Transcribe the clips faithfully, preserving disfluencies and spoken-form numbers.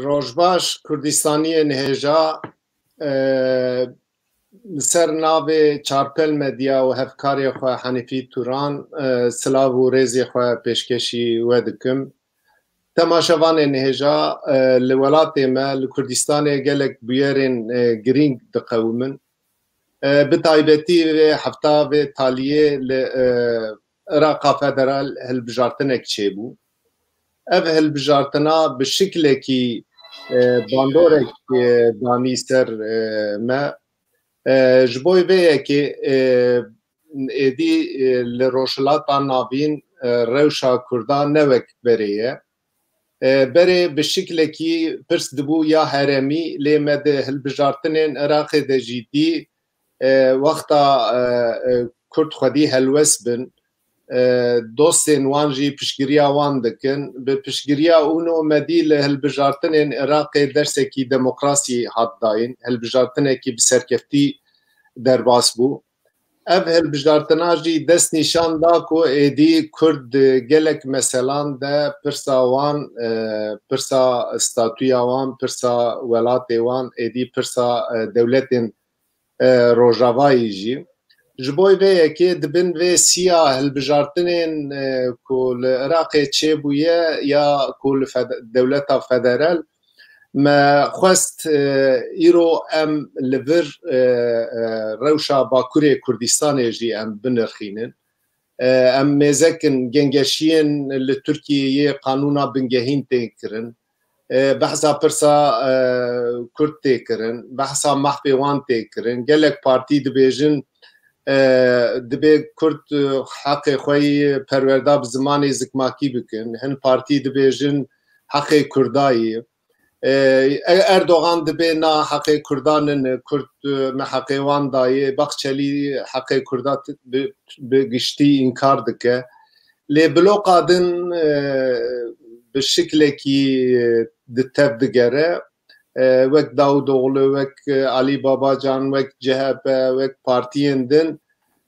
Rojbaş, Kurdistaniyên hêja, e, li ser navê Çarpel Medya û hevkarê xwe Henîfî Turan, e, silav û rêzê xwe pêşkêşî we dikim. Temaşevanên hêja, e, li welatê me, li Kurdistanê gelek bûyerên, e, girîng diqewimin. E, bi taybetî vê hefta vê taliyê li, e, Iraqa Federal hilbijartinek çêbû. Ev hilbijartina bi şiklekî, e, bandorek, e, danî ser, e, me. E, ji bo vê yekê, e, êdî, e, li Rojhilata Navîn, e, rewşa Kurda ne wek berê ye. E, berê bi şiklekî pirs dibû ya herêmî, lê me di hilbijartinên Iraqê de jî dî, e, wexta, e, e, Kurd xwedî helwest bin, e, dostên wan jî piştgiriya wan dikin. Bi piştgiriya UNO me dî li hilbijartinên Iraqê dersekî demokrasî hat dayîn, hilbijartinekî bi serkeftî derbas bû. Ev hilbijartina jî dest nîşan da ku êdî Kurd di gelek meselan de pirsa wan, e, pirsa statûya wan, pirsa welatê wan, êdî pirsa, e, dewletên, e, Rojavayî jî. Ji bo vê yekê di bin vê siya hilbijartinên, e, ku li Iraqê çêbûye ya ku li fed-, dewleta federal, me xwest, e, îro em li vir, e, e, rewşa Bakurê Kurdistanê jî em binirxînin. E, em mêzekin gengeşiyên li Tirkiyeyê qanûna bingehîn tên kirin. E, behsa pirsa, e, Kurd tê kirin, behsa mahfê wan tê kirin. Gelek partî dibêjin, e, dibê Kurd, e, heqê xwe yî perwerda bi zimanê zikmakî bikin. Hin partî dibêjin heqê Kurda yî. E, Erdogan dibê na heqê Kurda nine, Kurd, e, me heqê wan dayê. Baxçelî heqê Kurda t-, bi, bi giştî înkar dike. Lê bloqa din, e, bi şiklekî, e, di tev digere. E, wek Davutoğlu, wek, e, Ali Babacan, wek C H P, wek partiyên din,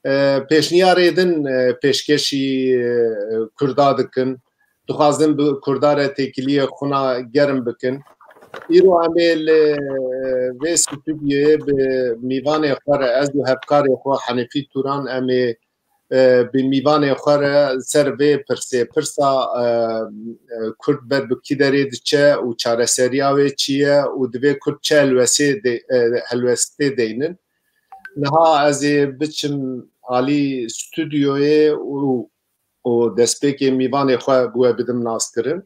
e, pêşniyarê din, e, pêşkêşî, e, Kurda dikin. Dixwazin bi Kurda re têkiliyê xwina germ bikin. Îro em ê li, e, vê stûdyoyê bi mîvanê xwe re, ez û hevkarê xwe Henîfî Turan, em ê e, bi mîvanê xwe re ser vê pirsê, pirsa, e, e, Kurd ber bi kî derê diçe û çareseriya wê çi ye û divê Kurd çi helwesê de-, e, helwestê deynin. Niha ez ê biçim alî stûdyoyê û, û destpêkê mîvanê xwe bi we bidim naskirin.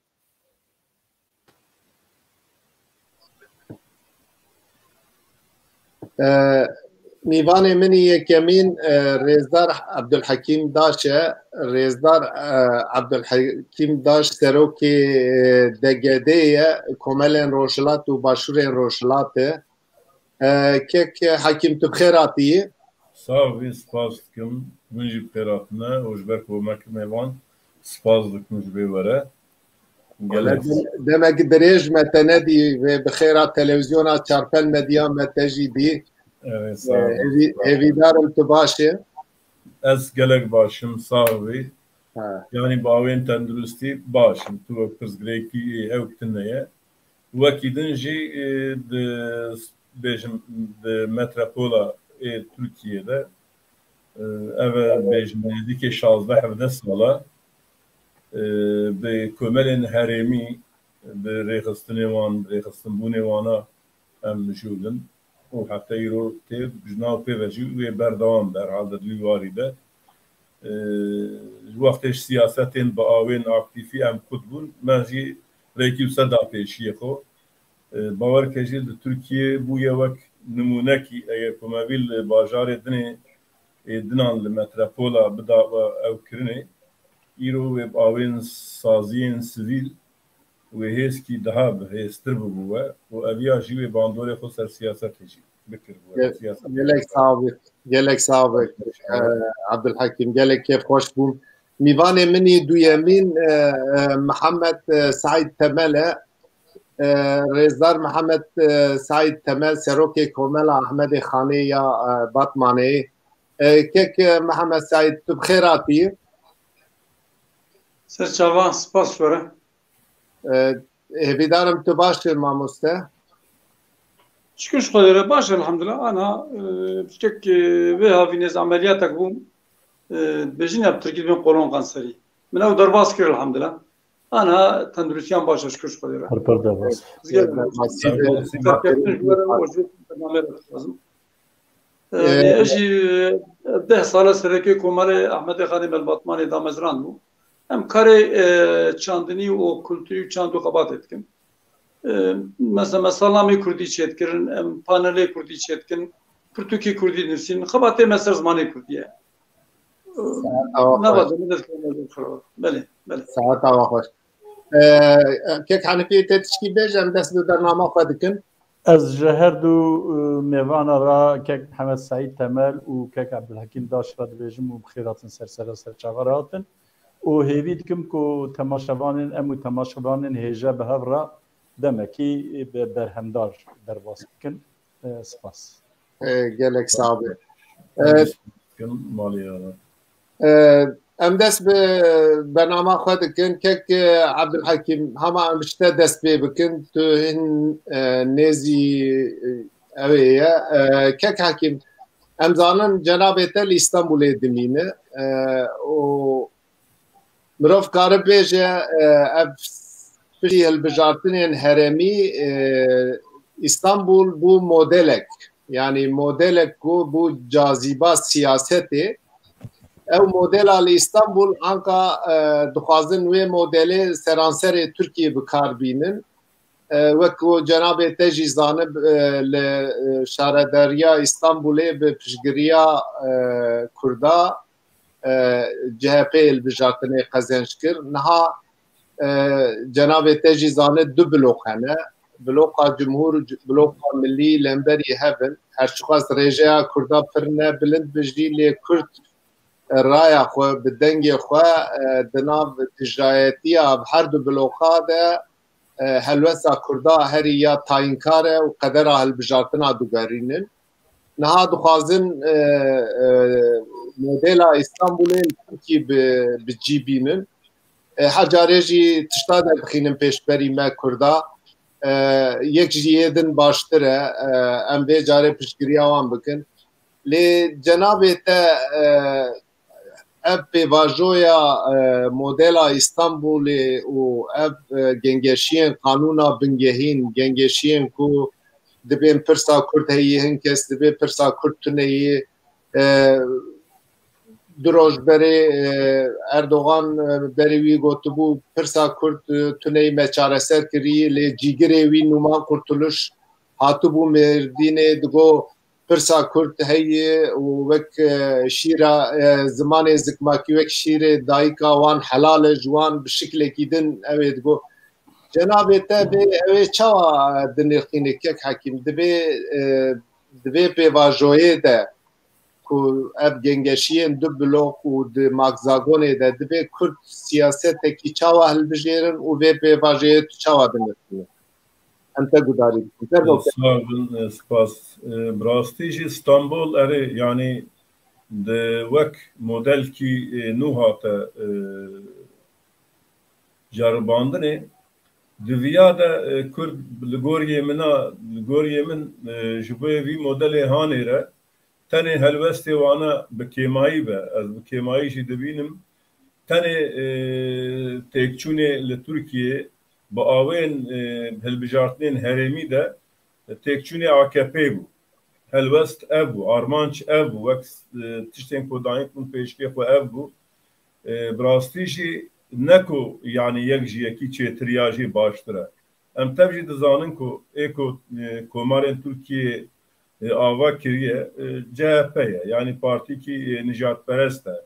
E, mîvanê min î yekemîn, e, Rêzdar Ebdulhekîm Daş e. Rêzdar, e, Ebdulhekîm Daş serokê, e, D G D ye, Komelên Rojhilat û Başûrên Rojhilat e. E, kek Hekîm, tu bi xêr hatî. Sax bî, spas dikim. Hûn jî bi xêr hatine û ji ber ku me kir mêvan, spas dikim ji vê were. Gelek Dem-, demek dirêj me te nedî, vê bi xêra televîzyona Çarpel Medya me te jî dî. Evet, sağ ol. Hêvî-, hêvîdar im tu baş e. Ez gelek baş im, sax bî. Ha. Yanî bi awên tenduristî baş im. Tu wek pirsgirêkî ew tune ye. Wekî din jî, e, di, bêjim, di metropola ê Tirkiyê de, e, ev e, bêjim, nêzîkê şazdeh hevdeh sala, e, bi komelên herêmî, bi rêxistinê wan, rêxistinbûnê wana em mijûl in. Û heta îro tê, ji nav pê ve jî wê berdewam be, herhalde di wî warî de. E, ji wextê ji siyasetên bi awên aktîfî em kut bûn, me jî rêkî wisa da pêşiyê xwe. E, bawer ke jî li Tirkiyê bûye wek nimûnekî, eger ku me vî li bajarê dinê, ê dinan li metropola bida ew kirinê, îro wê bi awên saziyên sivîl wê hêzkî daha bi hêztir bibû we û eviya jî wê bandorê xwe ser siyasetê jî bikiribû we. Ge-, Siyaset gelek sağ ol. Gelek sağ ol. Ee, Abdülhakim, gelek kêf hoş bûm. Mîvanê min î duyemîn, e, e, Mihemed, e, Saîd Temel e. E, Rêzdar Mihemed, e, Saîd Temel, Serokê Komela Ahmedê Xanê ya, e, Batmanê. E, kek, e, Mihemed Saîd, tu bi xêr hatî. Serçava, spas ji we re. E, Hêvîdar im tu baş î mamoste. Şikir ji Xwedê re baş, elhamdulillah. Ana, e, piçkek, e, vê havînê ez emeliyatek bûm. E, bêjin ya bi tirkî dibên kolon kanserî. Min ew derbas kir, elhamdulillah. Ana tenduristiyan baş e, şikir ji Xwedê re. Pir pir derbas. Xizgê Derbasî de- Karkeftin ji we re û ji bernameyê re dixwazim. E, Ee, ez jî, e, deh sal e serekê Komarê Ehmedê Xanê Melbatmanê damezrand bû. Em karê, e, çandinî û kulturî û çand û xebatê dikin. E, mesela, me salnamê kurdî çêdikirin, em panelê kurdî çêdikin, pirtûkê kurdî dinivîsin, xebatê me ser zimanê kurdî ye. Saeta we xweş. Nava demê dest kevin ez xirab. Belê, belê. Saeta we xweş. Ee, kek Hanifî, tê tişkî bêje, em dest bi bernama xwe dikin. Ez ji her du, e, mêvana re, kek Mihemed Seîd Temel û kek Ebdulhekîm Daş re dibêjim û bi xêr hatin ser sera ser çava re hatin. Û hêvî dikim ku temaşevanên, em û temaşevanên hêja bi hev re demekî bi berhemdar derbas bikin. E, spas. E, gelek sax be. E, Malê ya. E, em dest bi bernama xwe dikin. Kek, e, Ebdulhekîm, hema em ji te dest pê bikin. Tu hin, e, nêzî, e, ew ê ye. E, kek Hekîm, em zanin cenabê te li Îstanbulê dimîne. E, û Mirov kare bêje, e, ev piştî hilbijartinên herêmî, e, Îstanbul bû modelek. Yanî modelek ku bû cazîba siyasetê. Ew modela li Îstanbul anka, e, dixwazin wê modelê seranserê Tirkiyê bi kar bînin. E, wek ku cenabê te jî zanib, e, li, e, şaredariya Îstanbulê bi piştgiriya, e, Kurda, e, C H P hilbijartinê qezenc kir. Niha, e, cenabê te jî zane du bloq hene. Bloqa Cumhur û c-, bloqa Millî lemberî hev in. Her çiqas rêjeya Kurda pir ne bilind bi jî, lê Kurd, e, raya xwe bi dengê xwe, e, di nav dijayetiya her du bloqa de, e, helwesta Kurda herî ya tayînkar e û qedera hilbijartina digerînin. Niha dixwazin, e, e, modela Îstanbulê li Tirkî bi, bi cî bînin. E, her carê jî tişta derdixînin pêşberî me Kurda. E, yek ji yê din baştir e. E, em vê carê piştgiriya wan bikin. Lê cenabê te, e, ev pêvajoya, e, modela Îstanbulê û ev, e, gengeşiyên qanûna bingehîn, gengeşiyên ku dibên pirsa Kurd heyî, hin kes dibê pirsa Kurd tuneyî, e, du roj berê, e, Erdogan, e, berê wî gotibû, pirsa Kurd, e, tuneyî me çareser kirî, lê cîgirê wî Numan Kurtuluş hatibû Mêrdînê, digo, pirsa Kurd heye û wek, e, şîra, e, zimanê zikmakî, wek şîrê dayika wan helal e ji wan, bi şiklekî din ew ê digo. Cenabê te vê, ew ê çawa dinirxîne kek Hekîm? Divê, e, di vê pêvajoyê de ku ev gengeşiyên du blok û di makzagonê de divê Kurd siyasetekî çawa hilbijêrin û vê pêvajoyê tu çawa dinirxîne? Em te gudarî bikin. Fermo ke. Sağ olun, e, spas. E, bi rastî jî Stenbol erê, yanî di wek modelkî, e, nû hate, e, ceribandinê. Di viya de, e, Kurd li goriyê min a, li goriyê min, e, ji bo vî modelê hanê re tenê helwestê wana bi kêmayî be. Ez bi kêmayî jî dibînim. Tenê, e, têkçûnê li Tirkiyê bi awên, e, hilbijartinên herêmî de têkçûnê A K P bû. Helwest ev bû, armanc ev bû, wek, e, tiştên ku dayîn bûn pêşkê xwe ev bû. E, bi rastî jî ne ku, yanî, yek ji yekî çêtir ya jî baştir e. Em tev jî dizanin ku ê ku, e, komarên Tirkiyê, e, ava kiriye, e, C H P ye. Yanî partîkî, e, nijadperest e,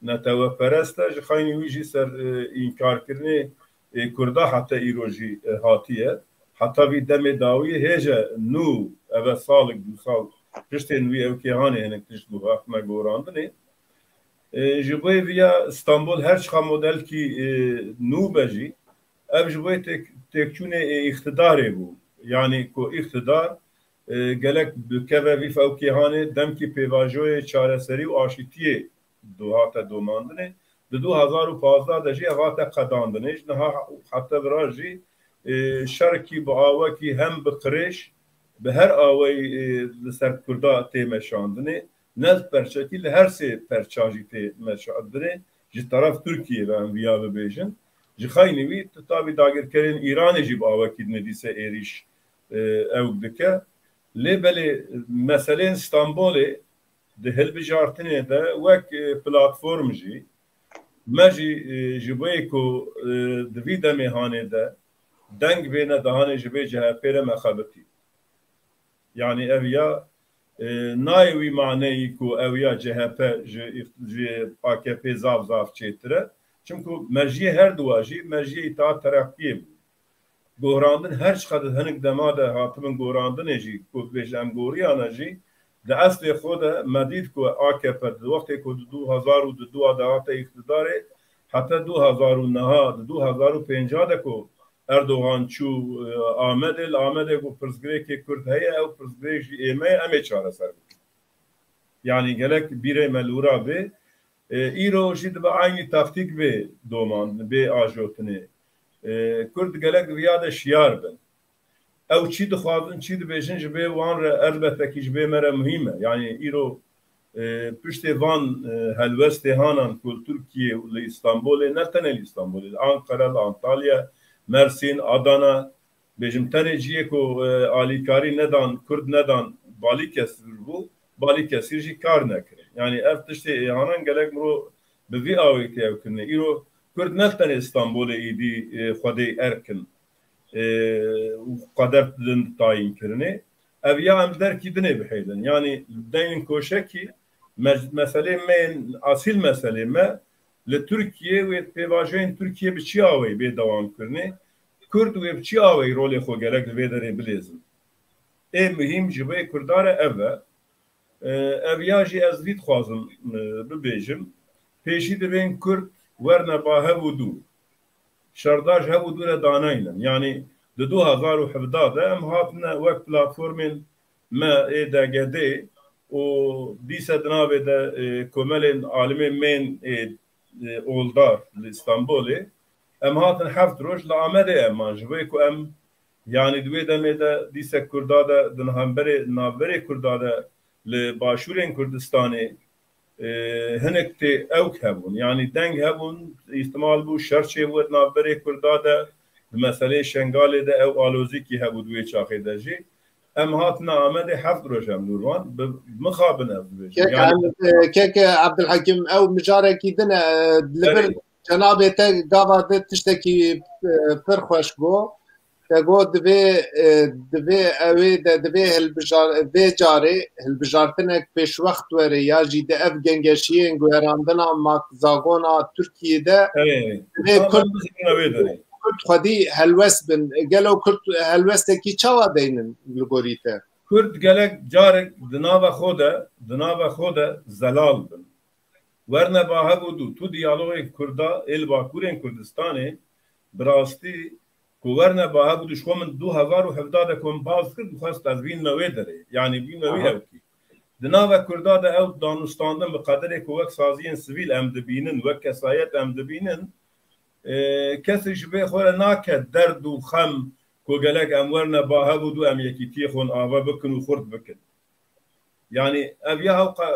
neteweperest e. Ji xeynî wî jî ser, e, înkarkirinê, e, Kurda heta îro jî, e, hatiye. Heta vî demê dawî hêje nû, eve salik, du sal piştên wî ew kêhanê hinek tişt bû, hatine gorandinê. E, ji bo vê viya Stenbol her çiqa modelkî, e, nû be jî, ev ji bo têk-, têkçûnê, e, îqtidarê bû. Yanî ku îqtidar, e, gelek bikeve vî fewkêhanê demkî pêvajoyê çareserî û aşîtiyê do-, hate domandinê. Di du hezar û pazdeh de jî ev hate qedandinê. Ji niha heta vira jî e, şerekî bi awekî hem bi qirêj, bi her awayî, e, li ser Kurda tê meşandinê, ne li perçekî, li her sê perçan jî tê meşandinê, ji teref Tirkiyê ve em viya bibêjin. Ji xeynî wî, tu tabî dagirkerên Îranê jî bi awekî dinê dîse êrîş, e, ew dike. Lê belê meseleyên Stenbolê di hilbijartinê de wek, e, platform jî, me jî, e, ji bo yê ku, e, di vî demê hanê de deng bêne, dihanê ji vê C H P re me xebitî. Yanî ev ya, e, nayê wî maneyî ku ew ya C H P ji, ji A K P zaf zaf çêtir e. Çimku mejiyê her duwa jî mejiyê Îttihat Tereqiyê bû. Gohrandin her çiqas hinek dema de hatibin gohrandinê jî, ku dibêjin em goriyane jî, di eslê xwe de me dît ku A K P di wextê ku di du hezar û di du de hate îqtidarê, heta du hezar û neha, di du hezar û pênc de ku Erdogan çû, e, Amedê, li Amedê ku pirsgirêkê Kurd heye, ew pirsgirêk jî ê me ye, em ê çareser bikin. Yanî gelek bîrê me li wira bê. E, îro jî dibe eynî taktîk bê doman, bê ajotinê. E, Kurd gelek di viya de şiyar bin. Ew çi dixwazin, çi dibêjin, ji bê wan re elbetekî ji bê me re muhîm e. Yanî îro, e, piştê van, e, helwestê hanan ku li Tirkiyê û li Îstanbulê, ne tenê li Îstanbulê, li Ankara, li Antalya, Mersîn, Adana, bêjim tenê cihê ku, e, alîkarî nedan, Kurd nedan, Balîkesir bû, Balîkesir jî kar nekirin. Yanî ev tiştê êhanan gelek mirov bi vî awê tê ew kirinê. Îro Kurd ne tenê Stenbolê êdî, e, xwedê erk in, e, û qeder didin tayînkirinê. Ev ya em derkî dinê bihêlin. Yanî dengên koşekî me-, meselê me yên, asîl meselê me li Tirkiyê wê pêvajoyên Tirkiyê bi çi awayî bê dewamkirinê? Kurd wê bi çi awayî rolê xwe gerek li vê derê bilêzin? Ê muhîm ji bo Kurda re ev e. E, ev ya jî ez vî dixwazim, e, bibêjim. Pêşî divên Kurd werne ba hev û dû. Şerda ji hev û dû re daneynin. Yanî di du hezar û hevdeh de em hatine wek platformên me ê D G D û dîse di navê de, e, komelên alimên mêrn ê, e, oldar li Stenbolê. Em hatin heft roj li Amedê em man. Ji bo ku em, yanî di wê demê de dîse Kurda de, di hemberê, navberê Kurda de li başûrên Kurdistanê, e, hinek tê ewk hebûn. Yanî deng hebûn, îhtimal bû şer çêbû di navberê Kurda de, di meseleyê Şengalê de ew alozîkî hebû di wê çaxê de jî. Em hatine Amedê heft roj em li wir man. Bi, mixabin ez dibêjim. Kek Yanî Em-, e, Kek Ebdulhekîm, ew mijarekî din e, li vir Erê. Cenabê te gava di tiştekî, e, pir xweş got. Te got divê, e, divê ewê de divê hilbijar-, vê carê hilbijartinek pêşwext were ya jî di ev gengeşiyên guherandina Mak Zagona Tirkiyê de Erê. divê Tam Kurd, em bizînin wê derê. Kurd xwedî helwest bin. Gelo Kurd helwestekî çawa deynin li gorî te? Kurd gelek carek di nava xwe de, di nava xwe de zelal bin. Werne ba hev û dû, tu diyalogên Kurda ê li Bakurên Kurdistanê bi rastî ku werne ba hev û dû, ji xwe min du hezar û hevdeh de ku min baz kir, dixwest ez bînime wê derê. Yanî bînime wî Aha. ewkî. Di nava Kurda de ew danûstandin bi qederê ku wek saziyên sivîl em dibînin, wek kesayet em dibînin, e, kesê ji vê xwe re nake derd û xem ku gelek em werne ba hev û dû em yekîtiyê xwe ava bikin û xurt bikin. Yanî ev ya hewqa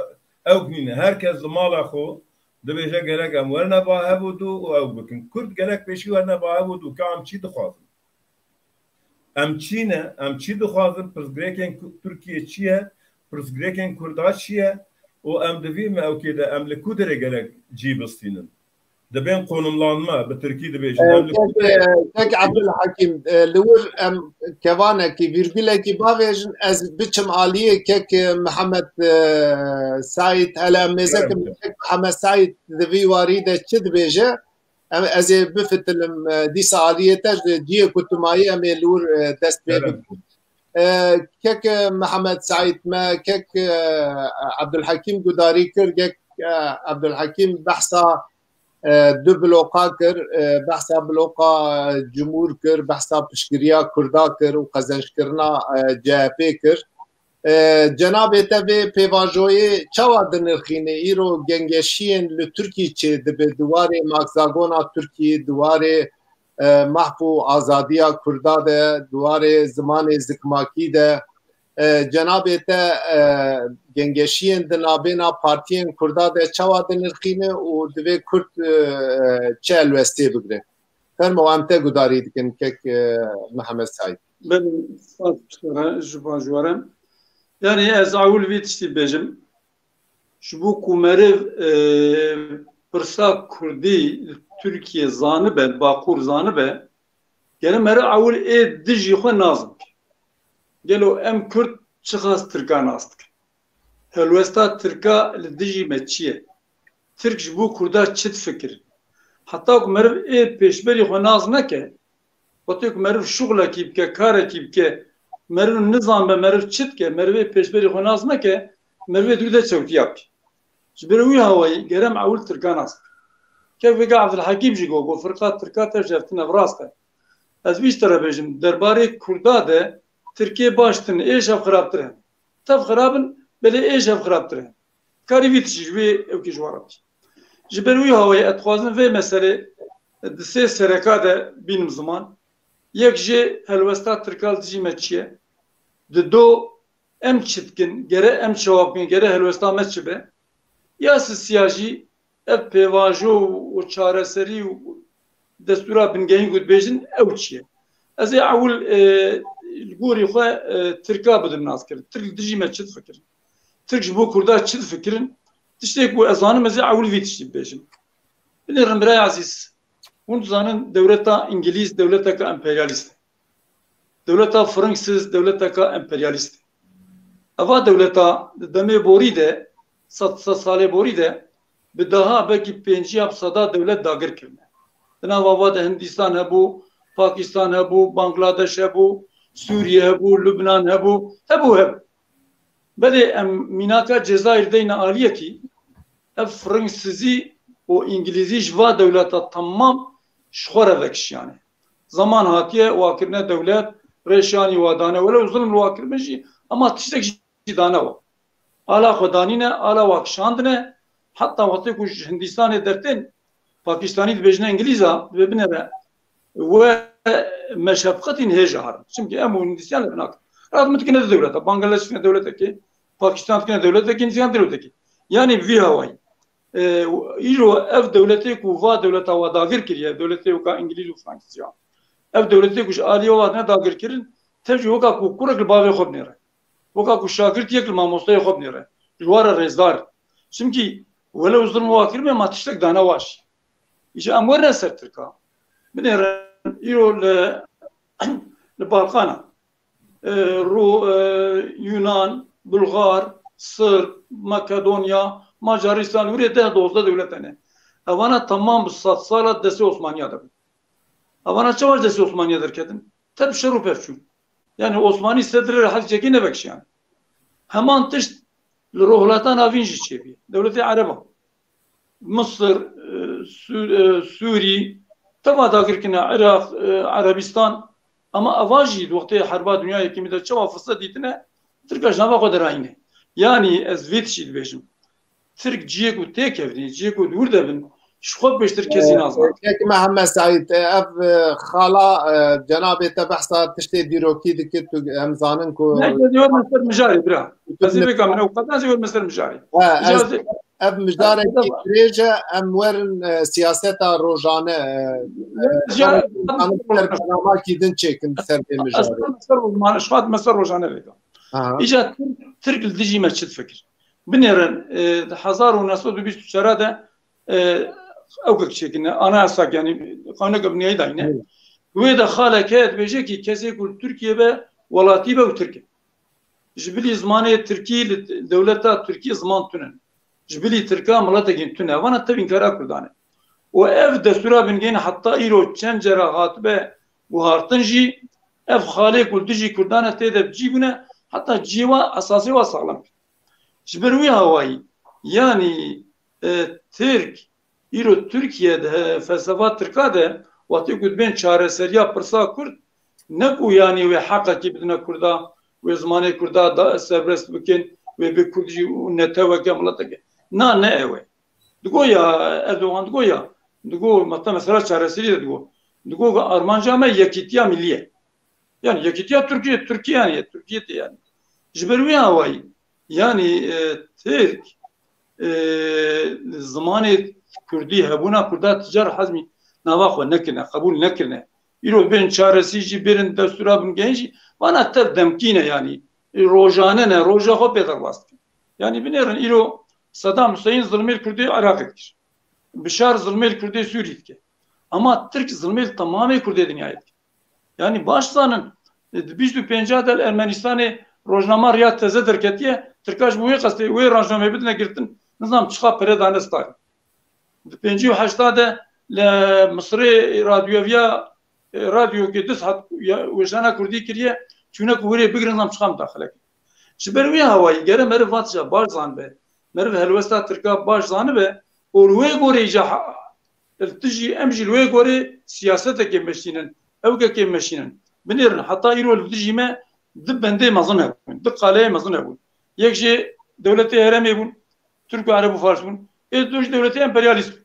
ew nîne. Her kes li mala xwe dibêje gerek em werne ba hev û dû û ew bikin. Kurd gerek pêşî werne ba hev û dû ka em çi dixwazin? Em çi ne? Em çi dixwazin? Pirsgirêkên Ku-, Tirkiye çi ye? Pirsgirêkên Kurda çi ye? Û em di vî me ewkê de em li ku derê gerek cî bistînin? Dibên qonumlanma, bi tirkî dibêjin. Em li Kek, kek Abdulhakim, e, li wir em kevanekî, vîrgulekî bavêjin, ez biçim aliyê kek, e, Mihemed, e, Saîd, hele em mêzekim, Evet. kek Mihemed Saîd di vî warî de çi dibêje, em, ez ê bifitilim, e, dîsa aliyê te ji ciyê ku tu mayî, em ê li wir, e, dest pê Evet. bikin. E, kek, e, Mihemed Saîd me, kek, e, Abdulhakim gudarî kir, kek, e, Abdulhakim behsa e, du bloka kir, e, behsa bloka, e, Cumhur kir, behsa piştgiriya Kurda kir û qezençkirina, e, C H P kir. E, cenabê te vê pêvajoyê çawa dinirxîne? Îro gengeşiyên li Tirkî çê dibe, di warê makzagona Tirkî, di warê, e, mahf û azadiya Kurda de, di warê zimanê zikmakî de, e, cenabê te, e, gengeşiyên di navbêna partiyên Kurda de çawa dinirxîne û divê Kurd, e, çi helwestê bigire? Fermo, em te gudarî dikin, kek, e, Mihemed Saîd. Belê, spas ji te re, ji baş we re. Yanî ez ewil vî tiştî bêjim. Ji bo ku meriv, e, pirsa kurdî li Tirkiye zanibe, Bakur zanibe, gere meriv ewil ê dijî xwe nas bike. Gelo em kurd çiqas tirka nas dikin? Helwesta tirka li dijî me çi ye? Tirk ji bo kurda çi difikirin? Heta ku meriv ê pêşberî xwe nas neke, wextê ku meriv şuxlekî bike, karekî bike, meriv nizanbe meriv çi dike, meriv ê pêşberî xwe nas neke, meriv ê dû de çewtiya bike. Ji ber wî hawayî gerem ewil tirka nas bike. Kevka Evdilhekîm jî got, got, firqa tirka tev ji hev tine, bi rast e. Ez vî ji te re bêjim, derbarê kurda de tirkê baş tine, êş hev xirabtir hene. Tev xirab in, belê êş hev xirabtir hene. Karî vî tişî ji wê ewkî ji we re bî. Ji ber wî hawayê ez dixwazim vê meselê di sê sereka de bînim ziman. Yek jê helwesta tirka li dijî me çi ye? Di do em çi dikin? Gere em çawa bikin? Gere helwesta me çi be? Ya sisiya jî ev pêvajo û çareserî û destûra bingehîn ku dibêjin ew çi ye? Ez ê ewil, e, li gorî xwe, e, tirka bidim naskirin. Tirk li dijî me çi difikirin? Tirk ji bo kurda çi difikirin? Tiştê ku ez zanim ez ê ewil vî tiştî bibêjim. Binêrin birayê ezîz, hûn dizanin dewleta Îngilîz dewleteke emperyalîst e. Dewleta Firingsîz dewleteke emperyalîst e. Eva dewleta di demê borî de, sed, sed salê borî de bi deha belkî pêncî ya bi seda dewlet dagir kirine. Di nav ava de Hindîstan hebû, Pakîstan hebû, Bangladeş hebû, Sûriye hebû, Lubnan hebû, hebû, hebû. Belê em mînaka Cezayir deyne aliyekî, ev Firingsizî û Îngilîzî ji va dewleta temam ji xwe re vekişiyane. Zaman hatiye wa kirine dewlet, rêşanî wa dane. Welew zilm li wa kiribin jî, ema tiştek jî dane wa. Ala xwe danîne, ala wa kişandine, heta wextê ku ji Hindistanê dertên, Pakistanî dibêjine Îngilîza, dibê binêre we me şefqetîn hêja herin. Çimkî em û Hindistan li nakin. Rat min dikine di dewleta. Bangladeş dikine dewletekê, Pakistan dikine dewletekê, Hindistan dewletekê. Yanî vî hawayî. E, îro ev dewletê ku va dewleta wa dagir kiriye, dewletê weka Îngilîz û Fransîz ya. Ev dewletê ku ji aliyê wa hatine dagir kirin, tev jî weka ku kurek li bavê xwe binêre. Weka ku şagirt yek li mamosteyê xwe binêre. Ji wa re rêzdar. Çimkî welew zilm wa kirime, ma tiştek dane wa jî. Îja em werine ser tirka. Binêre îro li, li Balkana. E, Ru-, e, Yunan, Bulgar, Sırp, Makedonya, Macaristan, wîrê deh dozdeh dewlet hene. Evana temam bi sed sala destê Osmaniya de bû. Evana çawa ji destê Osmaniya derketin? Te bi şer û pevçûn. Yani Osmanî sedre rehet çekî nevekişiyane. Heman tişt li Rojhilata Navîn jî çêbî. Dewletê Ereba. Misir, e, Sü-, e, Sûrî, teva dagir kine, Iraq, e, Erebistan. Ama eva jî di wextê herba dinya yekemî de çawa firset dîtine, Tirka ji nava xwe derayîne. Yanî ez vê tiştî dibêjim. Tirk ciyê ku têkevin, ciyê ku di wir de bin, ji xwe pêştir kesî nazane. Kek Mihemed Saîd, ev, e, xala, e, cenabê te behsa tiştê dîrokî dikir, tu em zanin ku Ne, ez ê werme ser mijarê, bira. Ez ê bêka min ew qet, ez ê werme ser mijarê. He, Îca ez, ez ê ev mijarekî dirêj e, em werin, e, siyaseta rojane, e, e, Îca em zanin ser bernamakî din çêkin ser vê mijarê. Ez ser rojane, ji xwe hatime ser rojane vêka. Aha. Îca Tirk, Tirk li dijî me çi difikir? Binêrin, e, di hezar û neh sed û bîst û çar de, e, ewkek çêkine, anayasa, yanî qanûneke biniyayî dayîne. Evet. Wê de xalek heye dibêje ki kesê ku li Tirkiye be, welatî be û Tirk e. Ji bilî zimanê Tirkî li dewleta Tirkî ziman tune. Ji bilî Tirka miletekî tune. Vana tev înkara Kurdan e. Û ev destûra bingehîn heta îro çend cara hatibe guhartin jî, ev xalê ku li dijî Kurdan e tê de bi cî bûne, heta cî wa esasê wa saxlem kir. Ji ber wî hawayî, yanî, e, Tirk, îro Tirkiye de, he, felsefa Tirka de, wextê ku dibên çareseriya pirsa Kurd, ne ku yanî wê heqekî bidine Kurda, wê zimanê Kurda da serbest bikin, wê bê Kurd jî û neteweke, mileteke. Na, ne ew e. Digo ya, Erdogan digo ya, digo, meta mesela çareserî de digo. Digo ku armanca me yekîtiya millî ye. Yani yekîtiya Tirkiye, Tirkiye yani, Tirkiye te yani. Ji ber wê awayî, yani, e, Tirk, e, zimanê Kurdî, hebûna Kurda ti car hezmî nava xwe nekirine, qebûl nekirine. Îro bên çaresî jî, bêrin destûra bingehîn jî, vana tev demkî ne yani. E, rojane ne, roja xwe pê derbas dikin. Yani binêrin îro Sedam Huseyîn zilmê li Kurdê Iraqê dikir. Bişar zilmê li Kurdê Sûrî dike. Ama Tirk zilmê li temamê Kurdê dinyayê dike. Yani baş zanin, e, di bîst û pênca de li Ermenistanê rojnama riya teze derketiye, Tirka ji bo wê qestê wê rojnameyê bidine girtin, nizam çiqa pere dane Stalin. Di pêncî û heşta de li Misirê radyoviya, e, radyokê du saet ya, weşana Kurdî kiriye, çûne ku wêrê bigirin, nizam çiqa mudaxile kir. Ji ber wê hawayî gere meriv van tişta baş zanibe, meriv helwesta Tirka baş zanibe û li wê gorê îca ha-, li tu jî, em jî li wê gorê siyasetekê meşînin, ewkekê meşînin. Binêrin, heta îro li dijî me du bendê mezin hebûn, du qaleyê mezin hebûn. Yek jê dewletê herêmê bûn, Tirk û Ereb û Fars bûn. Ê du jî dewletê emperyalîst bûn.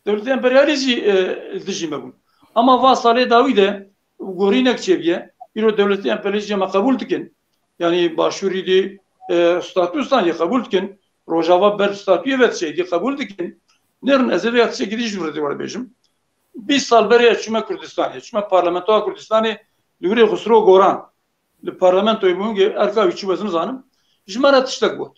Dewletê emperyalîst jî, e, li dijî me bûn. Ama va salê dawî de gorînek çêbûye. Îro dewletê emperyalîst jî me qebûl dikin. Yani Başûrî dî, e, statû stan yê qebûl dikin. Rojava ber statûyê ve tiştekî qebûl dikin. Nêrin ez ê vê tiştekî dî ji vir de were bêjim. Bîst sal berê ez çûme Kurdistanê, çûme parlamentoya Kurdistanê li wirê Xusro Goran. Li parlamentoyê bû, hingê erka wî çi wezin zanim. Ji me re tiştek got.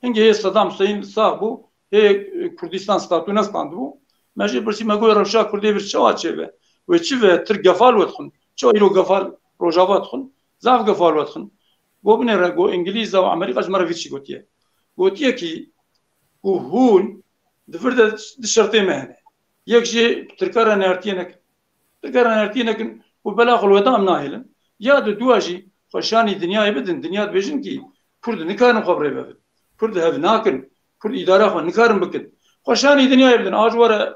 Hingê hê Sedam Huseyîn sax bû, hê, e, Kurdistan statû nestandibû. Me jê pirsî, me got, rewşa Kurdê vir çawa çêbe? Wê çi ve? Tirk gefal we dixwin. Çawa îro gefal Rojava dixwin? Zaf gefal we dixwin. Got binêre, got Îngilîza û Amerîka ji me re vî çi gotiye. Gotiye kî ku hûn di vir de di şertê me hene. Yek jê Tirka re nehertiyê nekin. Tirka re nehertiyê nekin û bela xwe li we da em nahêlin. Ya di dua jî xwe şanî dinyayê bidin, dinya dibêjin kî Kurd nikarin xwe bi rê ve bin. Kurd hev nakin, Kurd îdara xwe nikarin bikin. Xwe şanî dinyayê bidin, a ji we re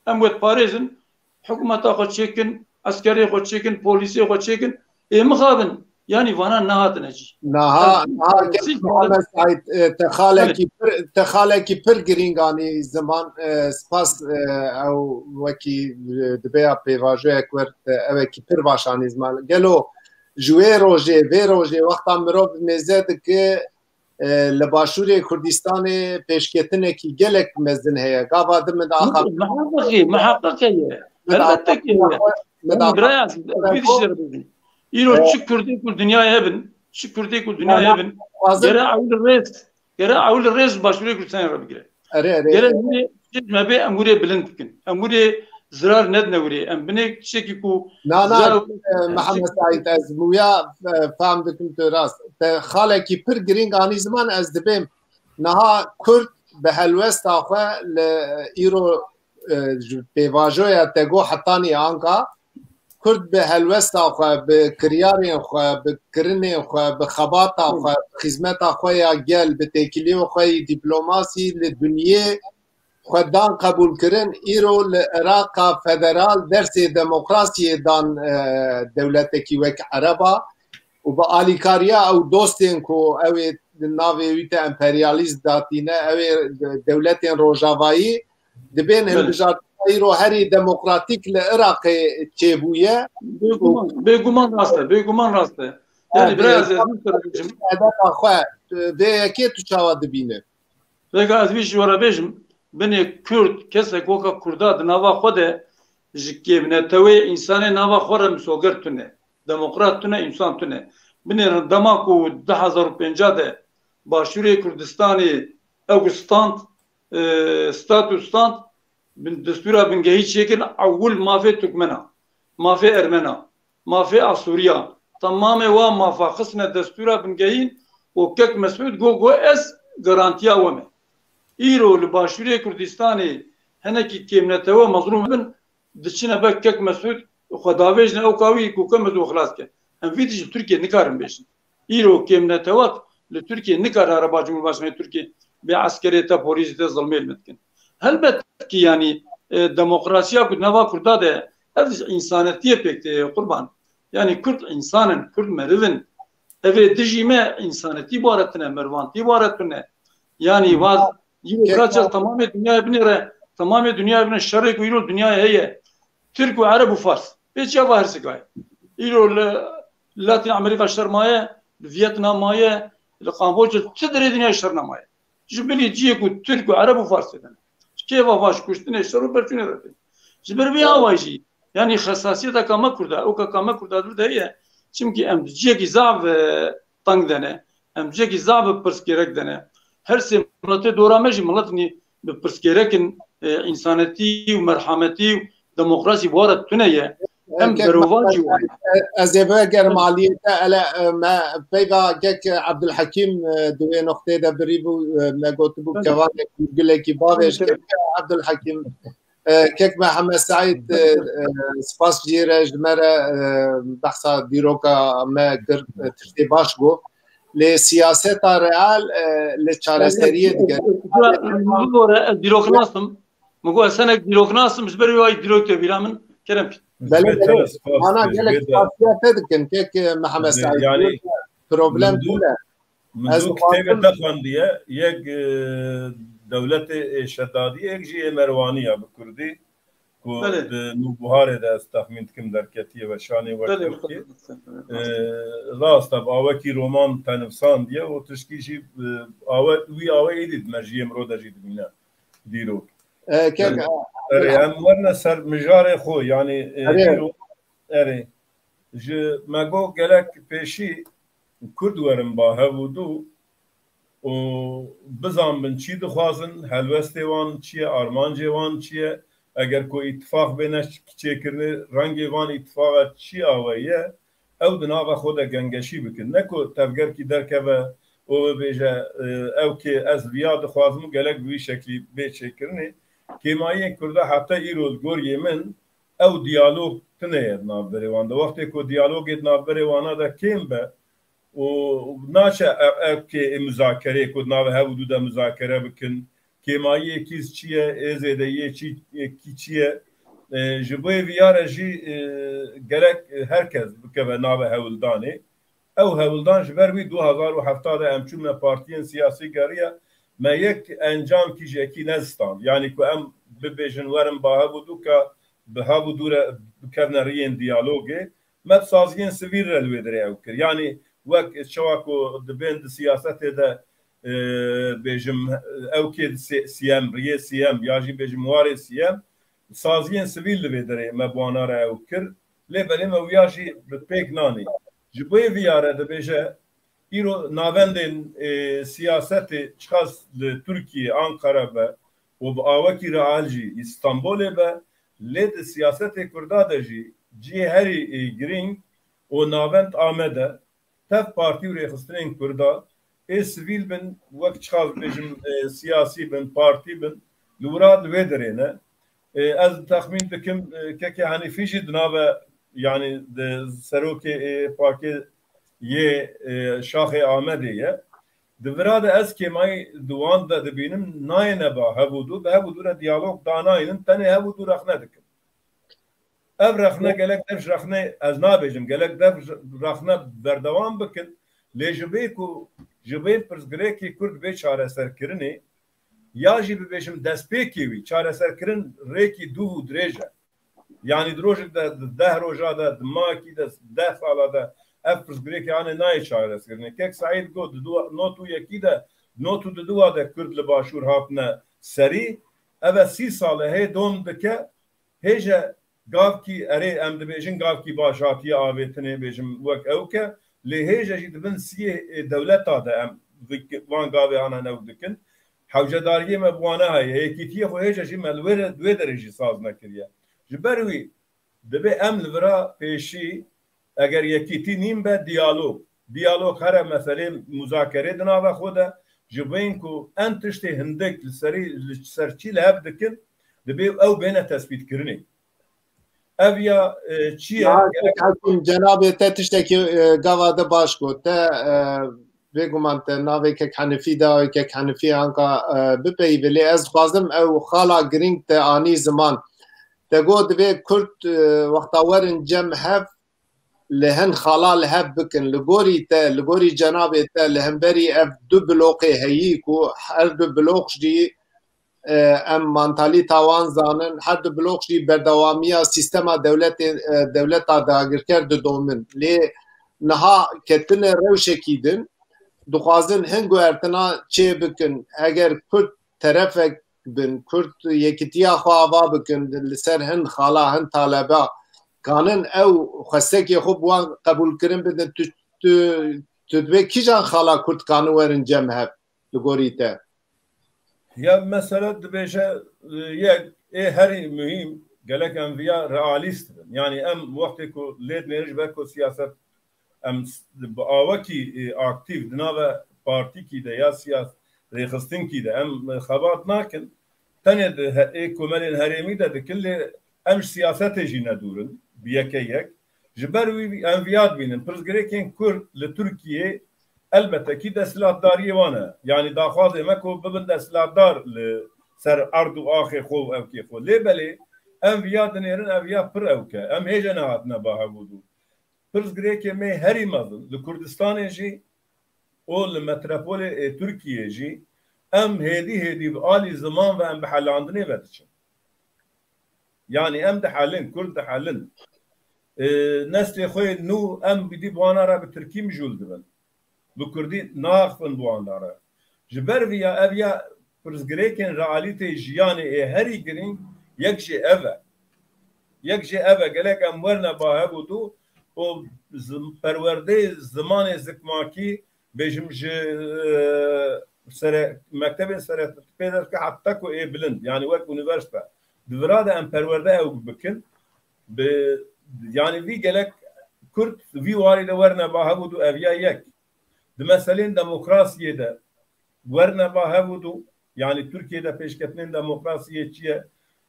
em wê diparêzin, hikûmeta xwe çêkin, eskerê xwe çêkin, polîsê xwe çêkin, ê mixabin. Yanî vana nehatine cî. Niha, niha Muhammed Saîd, e, te xalekî pir, te xalekî pir girîng anî ziman, e, spas, e, ew wekî, e, dibe ya pêvajoyek wer, e, ewekî pir baş anî ziman. Gelo ji wê rojê, vê rojê wexta mirov mêze dike, e, li Başûrê Kurdistanê pêşketinekî gelek mezin heye. Gava din min diaxa Miheqeqî, miheqeq heye. Elbette ki heye. Biraya, ez vî tiştê re bêjim. Îro çi Kurdê ku dinyayê hebin, çi Kurdê ku dinyayê hebin, gere ew li rêz, gere ew li rêz Başûrê Kurdistanê re bigire. Erê, erê. Gere hûrê me bê em hûrê bilind bikin. Em hûrê zirar nedine hûrê. Em binê tiştekî ku Na, na, zirar e, Mihemed Saîd, ez muya, e, fam dikim tu rast. Te xalekî pir girîng anî ziman, ez dibêm. Niha Kurd bi helwesta xwe li îro, e, ji pêvajoya te got hetanî anka, Kurd bi helwesta xwe, bi kiryarên xwe, bi kirinên xwe, bi xebata xwe, bi xizmeta xwe ya gel, bi têkiliyên xwe yî dîplomasî li dinyê xwe dan qebûlkirin, îro li Iraqa federal dersê demokrasiyê dan, e, dewletekî wek Ereba û bi alîkariya ew dostên ku ew ê di navê wî te emperyalîst datîne, ew ê dewletên rojavayî dibên Belê. hilbijartina îro herî demokratîk li Iraqê çêbûye. Bêguman, bêguman rast e, bêguman rast e. Ha, Yani bê- biraz ez wî sere bêjim. Hedefa xwe, vê yekê tu çawa dibîne? Vêga ez vî ji we re bêjim, binê Kurd, kesek weka Kurda di nava xwe de ji kêmnetewê însanê nava xwe re misoger tune, demokrat tune, însan tune. Binêrin dema ku du hezar û pênca de Başûrê Kurdistanê ew stand, e, statû stand, bin, destûra bingehî çêkirin, ewil mafê Turkmena, mafê Ermena, mafê Asûriya, temamê wa mafa xistine destûra bingehîn û kek Mesûd got, got, ez garantiya we me. Îro li Başûrê Kurdistanê hinekî kêmnetewe mezlûm bin, diçine be kek Mesûd xwe davêjine ew ka wî ku kek Mesûd xilas ke. Em vî tişt li Tirkiye nikarin bêjin. Îro kêmnetewek li Tirkiye nikare araba Cumhurbaşkanê Tirkiye bê eskerê te, polîsê te zilmê li me dikin. Helbet ki, yanî, e, demokrasiya ku di nava Kurda de, ev ji însanetiyê pêk tê, qurban. Yanî Kurd însan in, Kurd meriv in. Ev ê dijî me însanetî bare tune, merivantî bare tune. Yanî va, îro Kek- kaçer temamê dinyayê binêre, temamê dinyayê binê şerê ku îro dinyayê heye. Tirk û Ereb û Fars. Pêçiya va her sika ye. Îro li Latîn Amerîka şer maye, li Vietnam maye, li Kamboçya, çi derê dinya şer nemaye. Ji bilî ciyê ku Tirk û Ereb û Fars tê de ne. Ji kêfa va ji kuştinê, şer û pevçûnê re tê. Ji ber vê awayî jî, yanî xesasiyeta ka me Kurda, ew ka ka me Kurda di vir de heye. Çimkî em di ciyekî zaf, e, teng de ne. Em ciyekî zaf bi pirsgêrek de ne. Her sê miletê dora me jî miletî bi pirsgêrek in, e, însanetî û merhametî û demokrasî bi wan re tune ye. Em Kek berovan jî wan. Ez ê bigerim aliyê te, ele, e, me peyva kek Abdulhekîm, e, di wê noqteyê de birî bû, e, me gotibû Belê. kevanek gulekî bavêj. Belê. Kek Abdulhekîm, e, kek Mehemmed Seîd, e, e, spas jê re ji me re, e, behsa dîroka me kir, e, tiştê baş got. Lê siyaseta real, e, li çareseriyê digere. Min got, ez dîroknas im. Min got, ez hinek dîroknas im, ji ber wê wayî dîrok tê bîra min. Kerem kî. Belê, Ji vê belê. tele spas Ana dike, ji gelek vê de spasiya te dikin, kek, e, Mehemmed Seîd. Yani, Problem min dû, tune. Min Ez dû kitêbê dixwazim te xwendiye, yek, e, dewletê, e, Şedadî, yek jî ê Merwanî ya bi kurdî. Ku Belê. di Nûbuharê de ez texmîn dikim derketiye weşanê wek Belê, ew kê. Belê. E, rast e, bi awekî roman te nivsandiye û tişkî jî, e, awe, wî awe êdî di mejiyê mirov de jî dimîne dîrok. E, kek, Yani, e, erê, em werine ser mijarê xwe, yani, e, Erê. îro, erê, ji me got gelek pêşî Kurd werin ba hev û dû û bizanbin çi dixwazin, helwestê wan çi ye, armancê wan çi ye, eger ku îtifaq bêne çêkirinê, rengê van îtifaqa çi awe ye, ew di nava xwe de gengeşî bikin. Ne ku tevgerkî derkeve û bibêje, e, ew kê ez viya dixwazim û gelek bi vî şeklî bê çêkirinê. Kêmayiyên Kurda heta îro li goriyê min ew diyalog tune ye di navberê wan de. Wextê ku diyalogê di navberê wana de kêm be, û naçe ev, ev kê ê muzakereyê ku di navê hev û dû de muzakere bikin. Kêmayiyê kî çi ye, ê zêdeyiyê çi, kî çi ye? E, ji bo vê viya re jî, e, gerek, e, her kes bikeve navê hewldanê. Ew hewldan ji ber wî du hazar û hevta de em çûn me partiyên siyasî geriya, me yek encamkî ji yekî nezistand. Yanî ku em bibêjin werin ba hev û dû ka bi hev û dû re bikevne riyên diyalogê. Me bi saziyên sivîl re li wê derê ew kir. Yanî wek çawa ku dibên di siyasetê de, e, bêjim, ew kê sê-, siyem, riyê siyem ya jî bêjim warê siyem, saziyên sivîl li vê derê me bi wana re ew kir. Lê belê me wiya jî bi pêk nanî. Ji bo vê viya re dibêje, îro navendên, e, siyasetê çiqas li Tirkiye, Ankara be û bi awekî real jî Îstanbulê be, lê di siyasetê Kurda de jî cihê herî, e, girîng û navend Amed e. Tev partî û rêxistinên Kurda, ê sivîl bin, wek çiqas bibêjim, e, siyasî bin, partî bin, li wira li wê derê ne. E, ez texmîn dikim, e, kekê Henîfî jî di nave, yanî di serokê ê pakê yê, e, şaxê Amedê ye. Di vira de ez kêmayî di wan de dibînim, nayêne ba hev û dû, bi hev û dû re diyalog danayînin, tenê hev û dû rexne dikin. Ev rexne gelek dev ji rexne, ez nabêjim, gelek dev ji rexne berdewam bikin, lê ji vê ku ji vê pirsgirêkê Kurd bê çareserkirinê, ya jî bibêjim destpêkê wî, çareserkirin rêkî dûv û dirêj e. Yanî di rojek de, di deh roja de, di mahekî de, deh sala de ev pirsgirêkê anê nayê çareserkirinê. Kek Seîd got, di du, not û yekî de, not û di dua de Kurd li Başûr hatine serî, ev e sî sal e hê dom dike, hêje gavkî, erê, em dibêjin gavkî baş hatiye avêtinê, bêjim wek ew ke, lê hêje jî di bin siyê, e, dewleta de em vik-, van gavê ana new dikin. Hewcedariyê me bi wana heye, yekîtiyê xwe hêje jî me li wê re, di wê derê jî saz nekiriye. Ji ber wî, divê em li vira pêşî, eger yekîtî nîn be, diyalog. Diyalog here meselê muzakerê di nava xwe de, ji bo yên ku em tiştê hindik li serî, li ser çî li hev dikin, divê ew bêne tespîtkirinê. Ev ya, e, çi ye? Ya, Gerek Kek Hekîm, cenabê te tiştekî, e, gava de baş got. Te, e, bêguman te navê Kek Henifî da, Kek Henifî anka, e, bipeyivê. Lê ez dixwazim ew xala girîng te anî ziman. Te got divê Kurd, e, wexta werin cem hev, li hin xala li hev bikin. Li gorî te, li gorî cenabê te, li hemberî ev du bloqê heyî ku her du bloq jî e, em mantalîta wan zanin, her du blok jî berdewamiya sîstema dewletê, e, dewleta dagirker didomin. Lê niha ketine rewşekî din, dixwazin hin guhertina çê bikin. Eger Kurd terefek bin, Kurd yekitiya xwe ava bikin, li ser hin xala, hin taleba, kanin ew xwestekê xwe bi wan qebûlkirin bidin, tu, tu, tu dibê kîjan xala Kurd kanin werin cem hev li gorî te? Ya mesele dibêje, e, yek ê herî muhîm, gelek em viya realîst bin. Yanî em wextê ku lê dinêrin ji ber ku siyaset em s-, bi awekî, e, aktîf di nave partîkî de ya siyas-, rêxistinkî de em, e, xebat nakin. Tenê di he-, ê komelên herêmî de dikin, lê em ji siyasetê jî nedûr in, bi yeke yek. Ji ber wî em viya dibînin. Pirsgirêkên Kurd li Tirkiyê elbette kî desthilatdariyê wan e. Yanî daxwazê me ku bibin desthilatdar li ser erd û axê xwe û ewkê xwe. Lê belê em viya dinêrin, ev ya pir ewk e. Em hêje nehatine ba hevûdû. Pirsgirêkê me herî mezin li Kurdistanê jî û li metropolê ê Tirkiyê jî em hêdî hêdî bi alî ziman ve em bi helandinê ve diçin. Yanî em dihelin, Kurd dihelin. E, neslê xwe yê nû em bidî bi wana re bi tirkî mijûl dibin. Bi kurdî naaxifin bi wan re. Ji ber vî ya ev ya pirsgirêkên realîteyê jiyanê ê herî girîng yek jê ev e. Yek jê ev e, gelek em werine ba hev û dû û zim-, perwerdeyê zimanê zikmakî, bêjim ji, e, sere-, mektebên sere pê derke heta ku ê bilind, yanî wek unîversîte. Di vira de em perwerde ew bikin, bi, yanî vî gelek Kurd vî warî de werine ba hev û dû ev ya yek. Di meselên demokrasiyê de werine ba hev û dû, yanî Tirkiyê de pêşketinên demokrasiyê çi ye,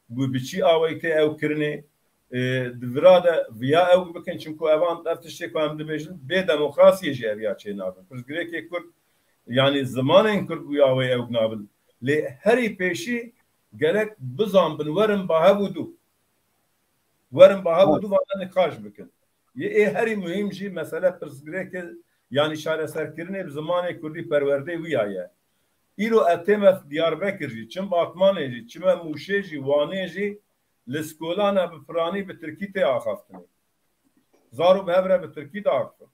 bi, bi çi awayî tê ew kirinê, e, di vira de viya ew bikin, çimku evan ev tiştê ku em dibêjin, bê demokrasiyê jî ev ya çê nabin. Pirsgirêkê Kurd, yanî zimanên Kurd wî awayî ew nabin. Lê herî pêşî gerek bizanbin, werin ba hev û dû. Werin ba hev û dû vana nîqaş bikin. Yê ê herî muhîm jî mesele pirsgirêkê, yanî çareserkirinê bi zimanê kurdî perwerdê wî ya ye. Îro ez tême Diyarbekir jî, çim Batmanê jî, çime Mûşê jî, Wanê jî li skolana bi piranî bi tirkî tê axaftinê. Zaro bi hev re bi tirkî diaxifin.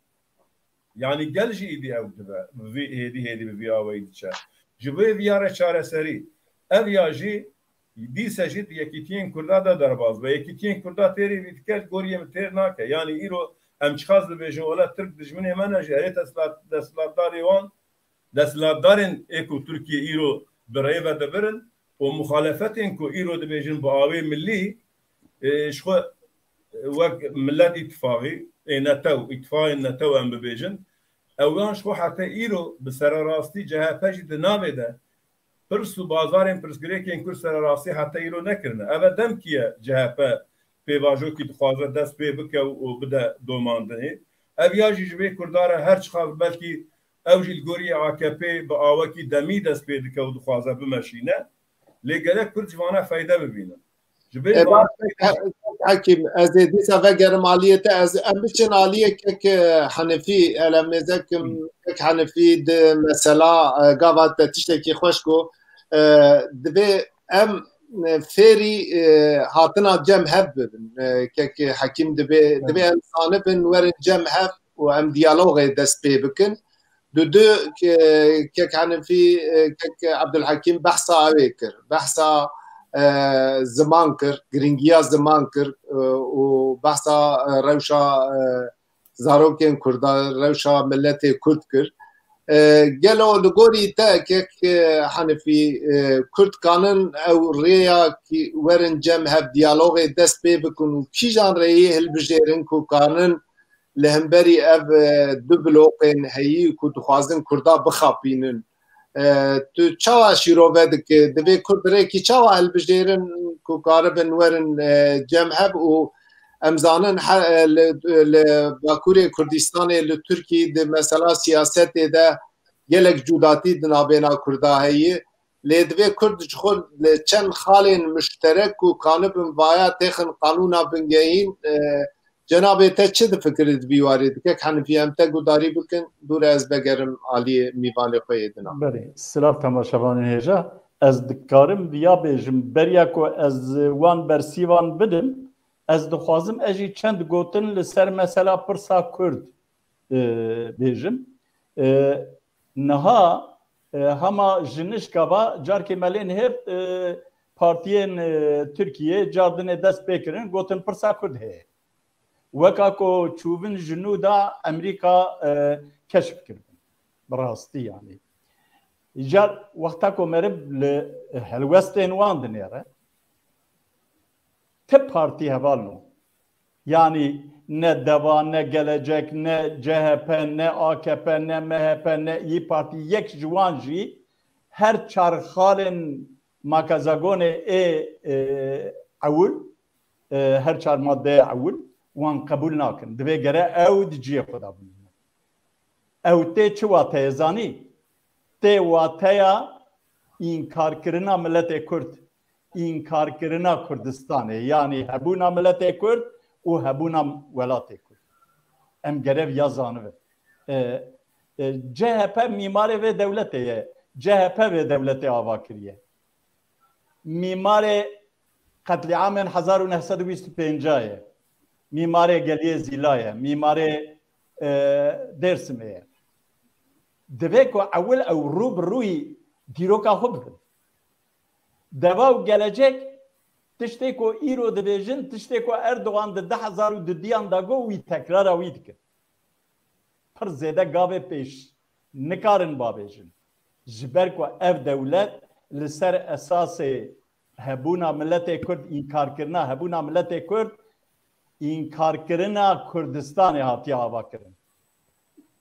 Yanî gel jî îdî ew dibe, bi vî hêdî hêdî bi vî awayî diçe. Ji bo vî ya re çareserî. Ev ya jî dîse jî di yekîtiyên Kurda de derbas be. Yekîtiyên Kurda têrê vî dike, li goriyê min têr nake. Yanî îro em çiqas dibêjin, wele Tirk dijminê me ne jî, erê desthilat-, desthilatdarê wan, desthilatdarên ê ku Tirkiye îro bi rê ve dibirin û muxalefetên ku îro dibêjin bi awê milî, e, ji xwe, e, wek Millet Îtifaxî, ê netew, îtifaqên netew em bibêjin, ewan ji xwe heta îro bi sererastî C H P jî di navê de pirs û bazarên pirsgirêkên Kurd sererastî heta îro nekirine. Ev e demkî ye C H P pêvajoyekî dixwaze dest pê bike û bide domandinê. Ev ya jî ji vê Kurda re her çiqas belkî ew jî li gorî A K P bi awekî demî dest pê dike û dixwaze bimeşîne. Lê gerek Kurd ji vana feyde bibînin. Ji vê E, van bak, He-, Hekîm, ez ê dîsa vegerim aliyê te, ez, em biçin aliyê kek, e, Henefî, ele mêzekim, Hmm. kek Henefî di mesela, e, gava te tiştekî xweş got, e, divê em, e, fêrî, e, hatina cem hev bibin. E, kek Hekîm divê, divê Evet. em zanibin werin cem hev û em diyalogê dest pê bikin. Dudu ke-, kek Henefî, e, kek Abdulhekîm behsa ew ê kir. Behsa, e, ziman kir, giringiya ziman kir, e, û behsa, e, rewşa, e, zarokên Kurda, rewşa miletê Kurd kir. E, gelo li gorî te kek, e, Henefî, e, Kurd kanin ew rêya kî werin cem hev diyalogê dest pê bikin û kîjan rêyê hilbijêrin ku kanin li hemberî ev, e, du bloqên heyî ku dixwazin Kurda bixapînin. E, tu çawa şîrove dike? Divê Kurd rêkî çawa hilbijêrin ku karibin werin, e, cem hev û em zanin he-, e, li, li Bakurê Kurdistanê, li Tirkî, di mesela siyasetê de gelek cudatî di navbêna Kurda heye. Lê divê Kurd ji xwe li çend xalên muşterek ku kanibin vaya têxin qanûna bingehîn, e, cenabê te çi difikire di vî warê? Dikek Henifî em te gudarî bikin, dûre ez vegerim aliyê mîvanê xwe yê dina. Belê, silav temaşevanên hêja. Ez dikarim viya bêjim, beriya ku ez wan bersîvan bidim, ez dixwazim ez jî çend gotin li ser mesela pirsa Kurd, e, bêjim. E, niha, e, hema ji nişka va carkê me lê nihêrt, e, partiyên, e, Tirkiyê cardinê dest pê kirin, gotin pirsa Kurd heye. Weka ku çûvin ji nû de Amerîka, e, keşf kiribin. Bi rastî yanî. Îcar wexta ku meriv li helwestên wan dinêre, ti partî hevalno. Yanî ne Deva, ne Gelecek, ne C H P, ne A K P, ne M H P, ne İYİ Partî, yek ji wan jî her çar xalên makezagonê ê, e, ewil, e, her çar maddeyê ewil wan qebûl nakin. Divê gere ew di cihê xwe de bimîne. Ew tê çi wateyê zanî? Tê wateya înkarkirina miletê Kurd, înkarkirina Kurdistanê, yanî hebûna miletê Kurd û hebûna welatê Kurd. Em gerev ya zanivin. E, e, C H P mîmarê vê dewletê ye. C H P vê dewletê ava kiriye. Mîmarê qetlîamên hezar û neh sed û bîst û pênc ye. Mîmarê Geliyê Zîla ye. Mîmarê, e, Dêrsimê ye. Divê ku ewil ew rû bi rûyî dîroka xwe bibin. Deva û Gelecek tiştê ku îro dibêjin, tiştê ku Erdogan di du hezar û dudiyan de got, wî tekrara wî dikin. Pir zêde gavê pêş nikarin bavêjin. Ji ber ku ev dewlet li ser esasê hebûna miletê Kurd, înkarkirina hebûna miletê Kurd, înkarkirina Kurdistanê hatiye avakirin.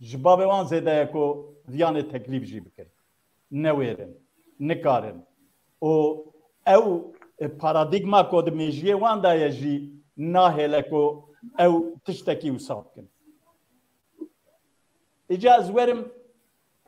Ji bavê wan zêde ye ku viyanê teklîf jî bikin. Newêrin, nikarin. Û ew, e, paradîgma ku di mêjiyê wan de ye jî nahêle ku ew tiştekî wisa bikin. Îca ez werim,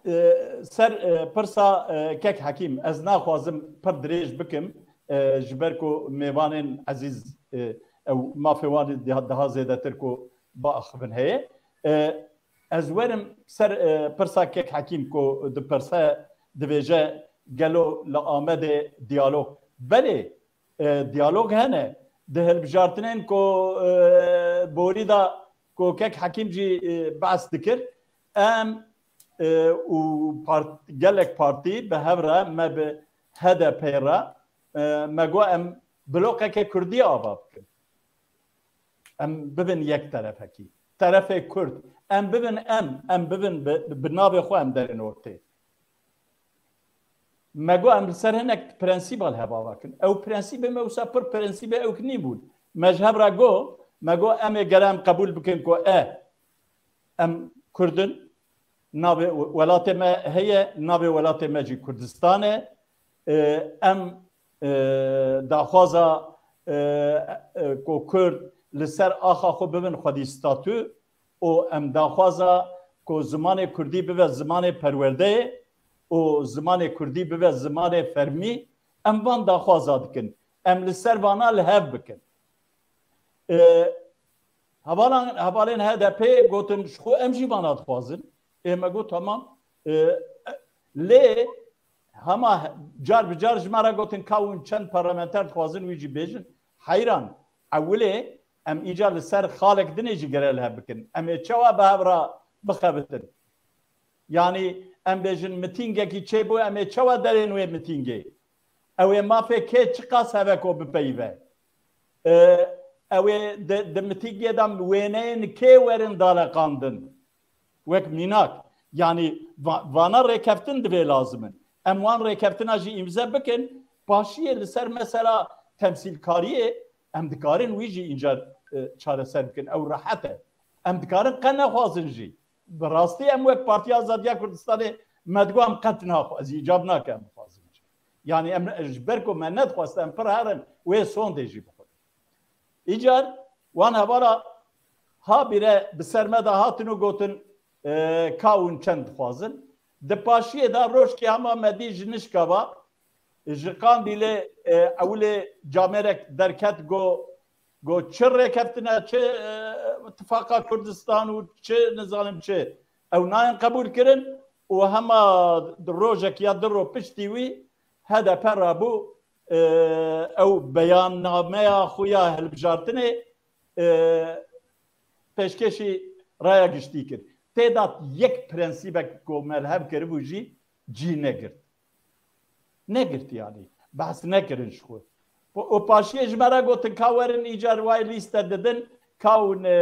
e, ser, e, pirsa, e, kek Hekîm. Ez naxwazim pir dirêj bikim, e, ji ber ku mêvanên ezîz, e, ew mafê wan daha, daha zêdetir ku biaxivin heye. E, ez werim ser, e, pirsa kek Hekîm ku dipirse, dibêje gelo li Amedê diyalog. Belê, e, diyalog hene. Di hilbijartinên ku, e, borî de ku kek Hekîm jî, e, behs dikir, em, e, û part-, gelek partî bi hev re, me bi H D P re, e, me got em bloqeke Kurdî ava bikin. Em bibin yek terefekî. Terefê Kurd. Em bibin em, em bibin bi, bi navê xwe em derin ortê. Me got em li ser hinek prensîba li hev ava kin. Ew prensîbê me wisa pir prensîbê ewk nîbûn. Me ji hev re got, me got em ê gere em qebûl bikin ku e, em Kurd in, navê welatê me heye, navê welatê me jî Kurdistan e. E, em, e, daxwaza, e, e, ku Kurd li ser axa xwe bibin xwedî statû, û em daxwaza ku zimanê Kurdî bibe zimanê perwerdeyê û zimanê Kurdî bibe zimanê fermî, em van daxwaza dikin. Em li ser vana li hev bikin. E, hevalan, hevalên H D P gotin, ji xwe em jî vana dixwazin. Ê me got, tamam. E, lê hema car bi car ji me re gotin, ka hûn çend parlamenter dixwazin wî jî bêjin. Heyran, ewilê em îcar li ser xalek dinê jî gere li hev bikin. Em ê çawa bi hev re bixebitin? Yanî em bêjin mitîngekî çêbû, em ê çawa derên wê mitîngê? Ew ê mafê kê çiqas heve ku bipeyive? E, ew ê di, di mitîngê de wêneyên kê werin daleqandin? Wek mînak. Yanî va-, vana rêkeftin divê lazim in. Em wan rêkeftina jî îmze bikin, paşiyê li ser mesela temsîlkariyê em dikarin wî jî încar, e, çareser bikin. Ew rehet e. Em dikarin qe nexwazin jî. Bi rastî em wek Partiya Azadiya Kurdistanê me digot em qet naxwe-, ez îcab nakim em bixwazin jî. Yanî em ne-, ji ber ku me nedixwest em pir herin wê sondê jî bixwin. Îcar wan hevala habîre bi ser me de hatin û gotin, e, ka hûn çend dixwazin. Di paşiyê de rojkê hema me dî ji nişka va, ji Qandîlê, e, ewilê camêrek derket, got, got, çi rêkeftina, çi, e, tifaqa Kurdistan û çi nizanim çi. Ew nayên qebûl kirin û hema rojek ya du ro piştî wî H D P rabû, e, ew beyannameya xwe ya hilbijartinê, e, pêşkêşî raya giştî kir. Tê de yek prensîbek ku me li hev kiribû jî cî negirt. Negirt yanî. Behs nekirin ji xwe. Û paşiyê ji me re gotin ka werin îcar wayê lîste didin, ka hûn, e,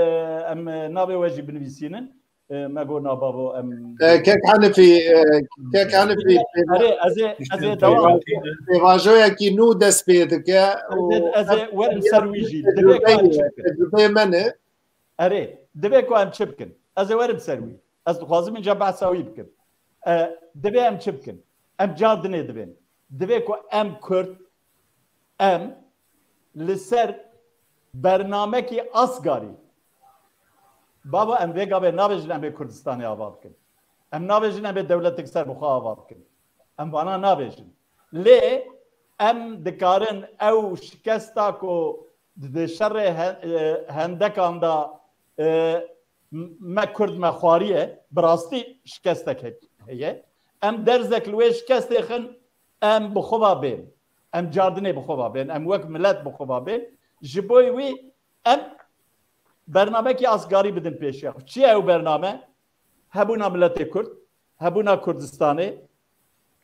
em, e, navê we jî binivîsînin. E, me got na bavo em E, Kek Hanifî, e, Kek Hanifî, Erê, ez ê, ez ê devam bikim. Pêvajoyekî nû dest pê dike Ez û ê, ez ê werim ser wî jî. Divê ku em çi bikin? Tecrubeyê me ne. Erê, divê ku em çi bikin? Ez ê werim ser wî. Ez dixwazim înca behsa wî bikim. E, divê em çi bikin? Em cardinê divên. Divê ku em Kurd, em li ser bernamekî asgarî, bava em vê gavê nabêjin em ê Kurdistanê ava bikin. Em nabêjin em ê dewletek ser bi xwe ava bikin. Em vana nabêjin. Lê em dikarin ew şikesta ku di şerê he-, e, hendekan de, e, m-, me Kurd me xwariye, bi rastî şikestek he-, heye. Em derzek li wê şikestê xin, em bi xwe va bên. Em cardinê bi xwe va bên. Em wek milet bi xwe va bên. Ji bo wî em bernamekî asgarî bidin pêşiya xwe. Çi ye ew bername? Hebûna miletê Kurd, hebûna Kurdistanê,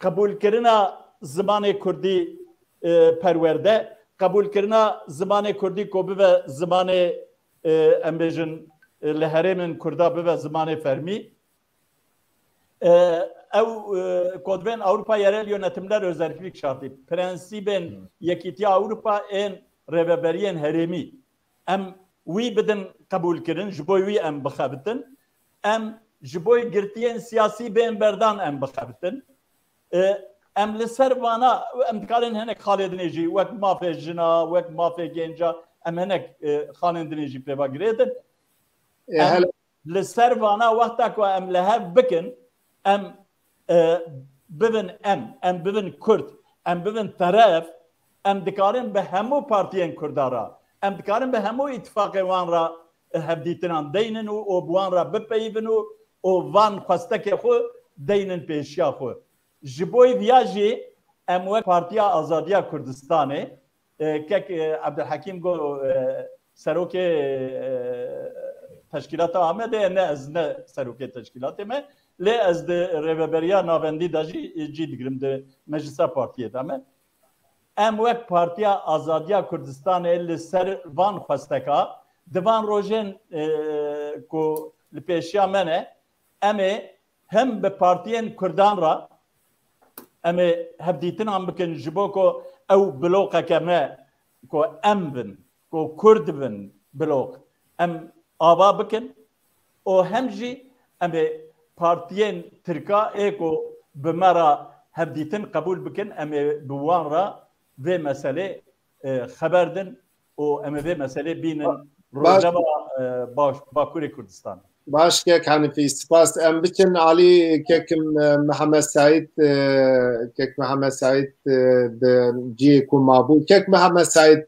qebûlkirina zimanê Kurdî, e, perwerde, qebûlkirina zimanê Kurdî ku bibe zimanê, e, em bêjin, e, li herêmên Kurda bibe zimanê fermî. E, ew, e, ku divên Avrupa Yerel Yönetimler Özellik Şartı, prensîbên Yekîtiya Avrupa ên rêveberiyên herêmî. Em wî bidin qebûlkirin, ji bo wî em bixebitin. Em ji bo girtiyên siyasî bên berdan em bixebitin. E, em li ser vana, em dikarin hinek xalê dinê jî, wek mafê jina, wek mafê gênca, em hinek, e, xalên dinê jî pê ve girêdin. Em li ser vana wexta ku em li hev bikin, em, e, bibin em, em bibin Kurd, em bibin teref, em dikarin bi hemû partiyên Kurda re, em dikarin bi hemû îtifaqê wan re, e, hevdîtinan deynin û, û bi wan re bipeyivin û, û van xwestekê xwe deynin pêşiya xwe. Ji bo viya jî em wek Partiya Azadiya Kurdistanê, e, kek, e, Ebdulhekîm got, e, serokê, e, teşkîlata Amedê ye, ne ez ne serokê teşkîlatê me, lê ez di rêveberiya navendî de jî, e, cî digirim di meclisa partiyê de me. Em wek Partiya Azadiya Kurdistanê li ser van xwesteka, di van rojên, e, ku li pêşiya me ne, em ê hem bi partiyên Kurdan re em ê hevdîtinan bikin ji bo ku ew bloqeke me ku em bin, ku Kurd bin bloq, em ava bikin û hem jî em ê partiyên Tirka ê ku bi me re hevdîtin qebûl bikin, em ê bi wan re vê meselê, e, xeber din û em ê vê meselê bînin Baş. rojeva, e, baş, Bakurê Kurdistanê. Baş, kek Hanifî, spas. Em biçin alî kek, e, Mihemed Seîd, e, kek Mihemed Seîd, e, di cihê ku mabû. Kek Mihemed Seîd,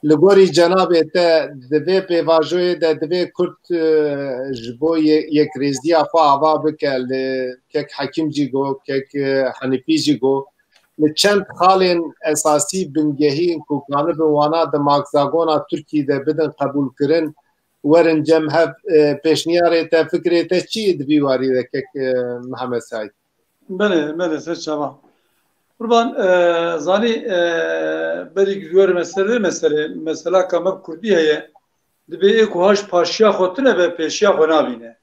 li gorî cenabê te di vê pêvajoyê de divê Kurd, e, ji bo ye-, yekrêziya xwe ava bike, li kek Hekîm jî got, kek, e, Hanifî jî got, li çend xalên esasî bingehîn ku kanibin wana di makzagona Tirkî de bidin qebûlkirin, werin cem hev, e, pêşniyarê te, fikrê te çi ye di vî warî de kek, e, Mihemed Seîd? Belê, belê, ser çava. Qurban, e, zanî, e, berî ku werime ser vê meselê, mesela ka me bi kurdî heye, dibê ê ku haş paşiya xwe tune be, pêşiya xwe nabîne.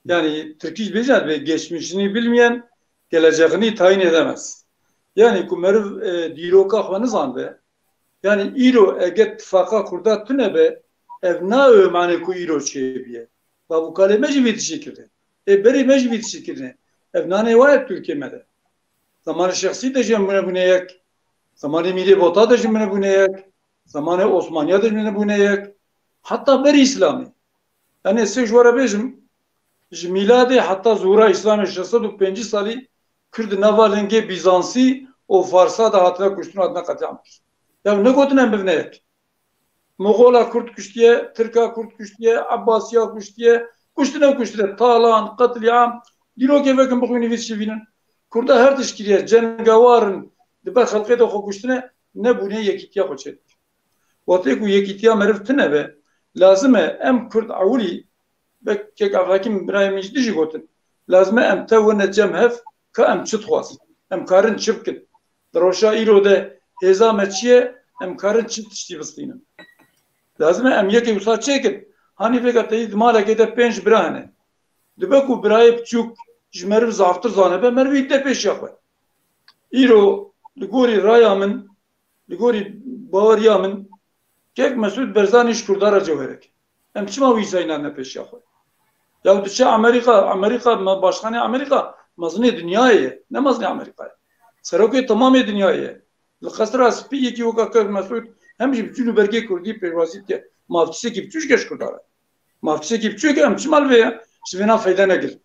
Yani Tirkî jî bêje dibê geçmişini bilmeyen geleceğini tayin edemez. Yani ku meriv, e, dîroka xwe nizanbe, yani îro eger tifaqa Kurda tune be, ev nawe manê ku îro çêbiye. Babûkalê me jî vê tiştê kirine. Ê berê me jî vê tiştê kirine. Ev nanê wa ye Tirkiyê me de. Zamanê Şexsî de jî em bûne bûne yek. Zamanê Mîrê Bota de jî bûne bûne yek. Zamanê Osmaniya de jî bûne bûne yek. Heta berî Îslamê. Yani ez ji we re bêjim, ji mîladê heta zuhura Îslamê şeş sed û pêncî salî Kurd di nava lingê Bîzansî û Farsa de hatine kuştin û hatine qetlîam kirin. Ya negotine em bibine yek. Moxola Kurd kuştiye, Tirka Kurd kuştiye, Ebbasiya kuştiye, kuştine kuştine, talan, qetlîam. Dîrokê vekin bixwînin vî tiştî bînin. Kurda her tişt kiriye, cengawar in, di ber xelkê de xwe kuştine, nebûne yekîtiya xwe çêdike. Wextê ku yekîtiya meriv tune be, lazim e em Kurd ewilî, wek kek Evrakîm birayê min ji dijî gotin, lazim e em tev wene cem hev ka em çi dixwazin, em karin çi bikin. Di roja îro de hêza me çi ye, em karin çi tiştî bistînin. Lazim e em yekê wisa çêkin. Hanî vêga te yî di malekê de pênc bira hene. Dibe ku birayê biçûk ji meriv zaftir zane be, meriv yî de pêşiya xwe. Îro li gorî raya min, li gorî baweriya min, kek Mesûd Berzanî ji Kurda re cewherek. Em çima wî zayna ne pêşiya xwe? Ya diçe Amerîka, Amerîka, me-, başxanê Amerîka mezinê dinyayê ye, ne mezinê Amerîka ye. Serokê temamê dinyayê ye. Li Qesra Spî yekî weka kek Mesûd hem jî bi cûn û bergê Kurdî pêşwazî dike. Ma tiştekî biçûk ji Kurda re. Ma tiştekî biçûk em çima li vê, ji vêna feyde negirin?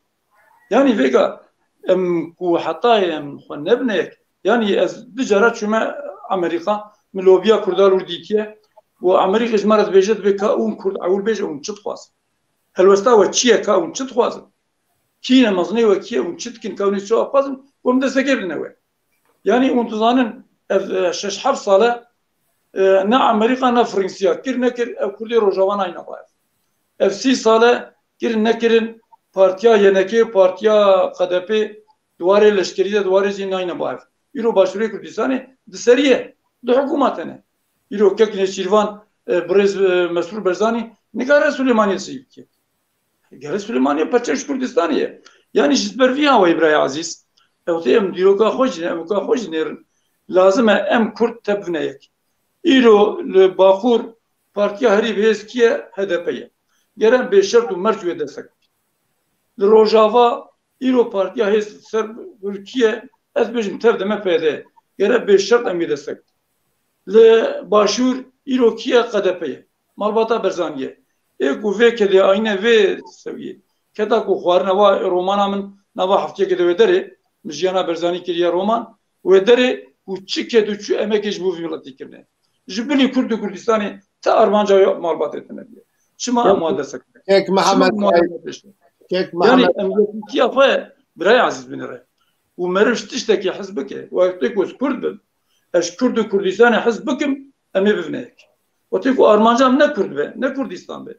Yanî vêga em ku hetayê em xwe nebine yek. Yanî ez du cara çûme Amerîka, min lobiya Kurda li wir dîtiye. Û Amerîka ji me re dibêje, dibê ka hûn Kurd ewil bêje hûn çi dixwazin? Helwesta we çi ye ka hûn çi dixwazin? Kî ne mezinê we kî ye hûn çi dikin ka hûn ê çawa bixwazin? Û em destekê bidine we. Yanî hûn dizanin ev, e, şeş heft sal e, e, ne Amerîka ne Fransiya kir nekir, ev Kurdê Rojava nayne ba ev. Ev sî sal e kirin nekirin, partiya Y N K, partiya K D P di warê leşkerî de, di warê jî nayne ba ev. Îro Başûrê Kurdistanê di serî ye, du hikûmat hene. Îro kek Nêçîrvan, e, birêz, e, Mesrûr Berzanî nikare Silêmaniyê seyî bike. Gere Silêmaniyê parçe ji Kurdistanê ye. Yanî ji ber vî awayî birayê ezîz, ew tê em dîroka xwe jî ne, em weka xwe jî nêrin. Lazim e em Kurd tevbine yek. Îro li Bakur partiya herî bihêz kî ye? H D P ye. Gere em bêşert û merc wê destek bikin. Li Rojava îro partiya hêz ser kî ye? Ez bêjim tev de me P D. Gere bêşert em wê destek bikin. Li Başûr îro kî ye? K D P ye. Malbata Berzanî ye. Ê ku vê kedê ayne vê sewiyê. Keda ku xwarina va romana min nava heftiyekê de wê derê, min jiyana Berzanî kiriye roman, wê derê ku çi ked û çi emekê ji bo vî miletî kirine. Ji bilî Kurd û Kurdistanê ti armanca malbatê tune bûye. Çima em wan destek bidin? Kek Çima Mihemed em wan Saîd, pêş bidin? Kek Yanî Mihemed em yekîtiya xwe birayê ezîz binêre. Û meriv ji tiştekî hez bike. Wextê ku ez Kurd bim, ez ji Kurd û Kurdistanê hez bikim, em ê bibine yek. Wextê ku armanca min ne Kurd be, ne Kurdistan be,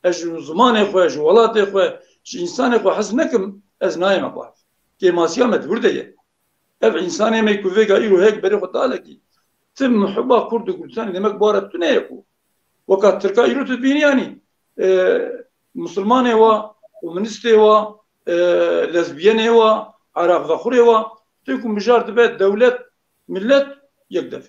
ez ji zimanê xwe, ji welatê xwe, ji însanê xwe hez nekim, ez nayême ba ev. Kêmasiya me di wir de ye. Ev însanê me ku vêga îro hek berê xwe dalekî, ti muhiba Kurd û Kurdistanê demek bara tune ye ku weka Tirka îro tu dibînî yanî, e, Musulmanê wa, komunistê wa, e, lezbiyenê wa, Arab vexurê wa, tu ku mijar dibe dewlet, millet yek dev.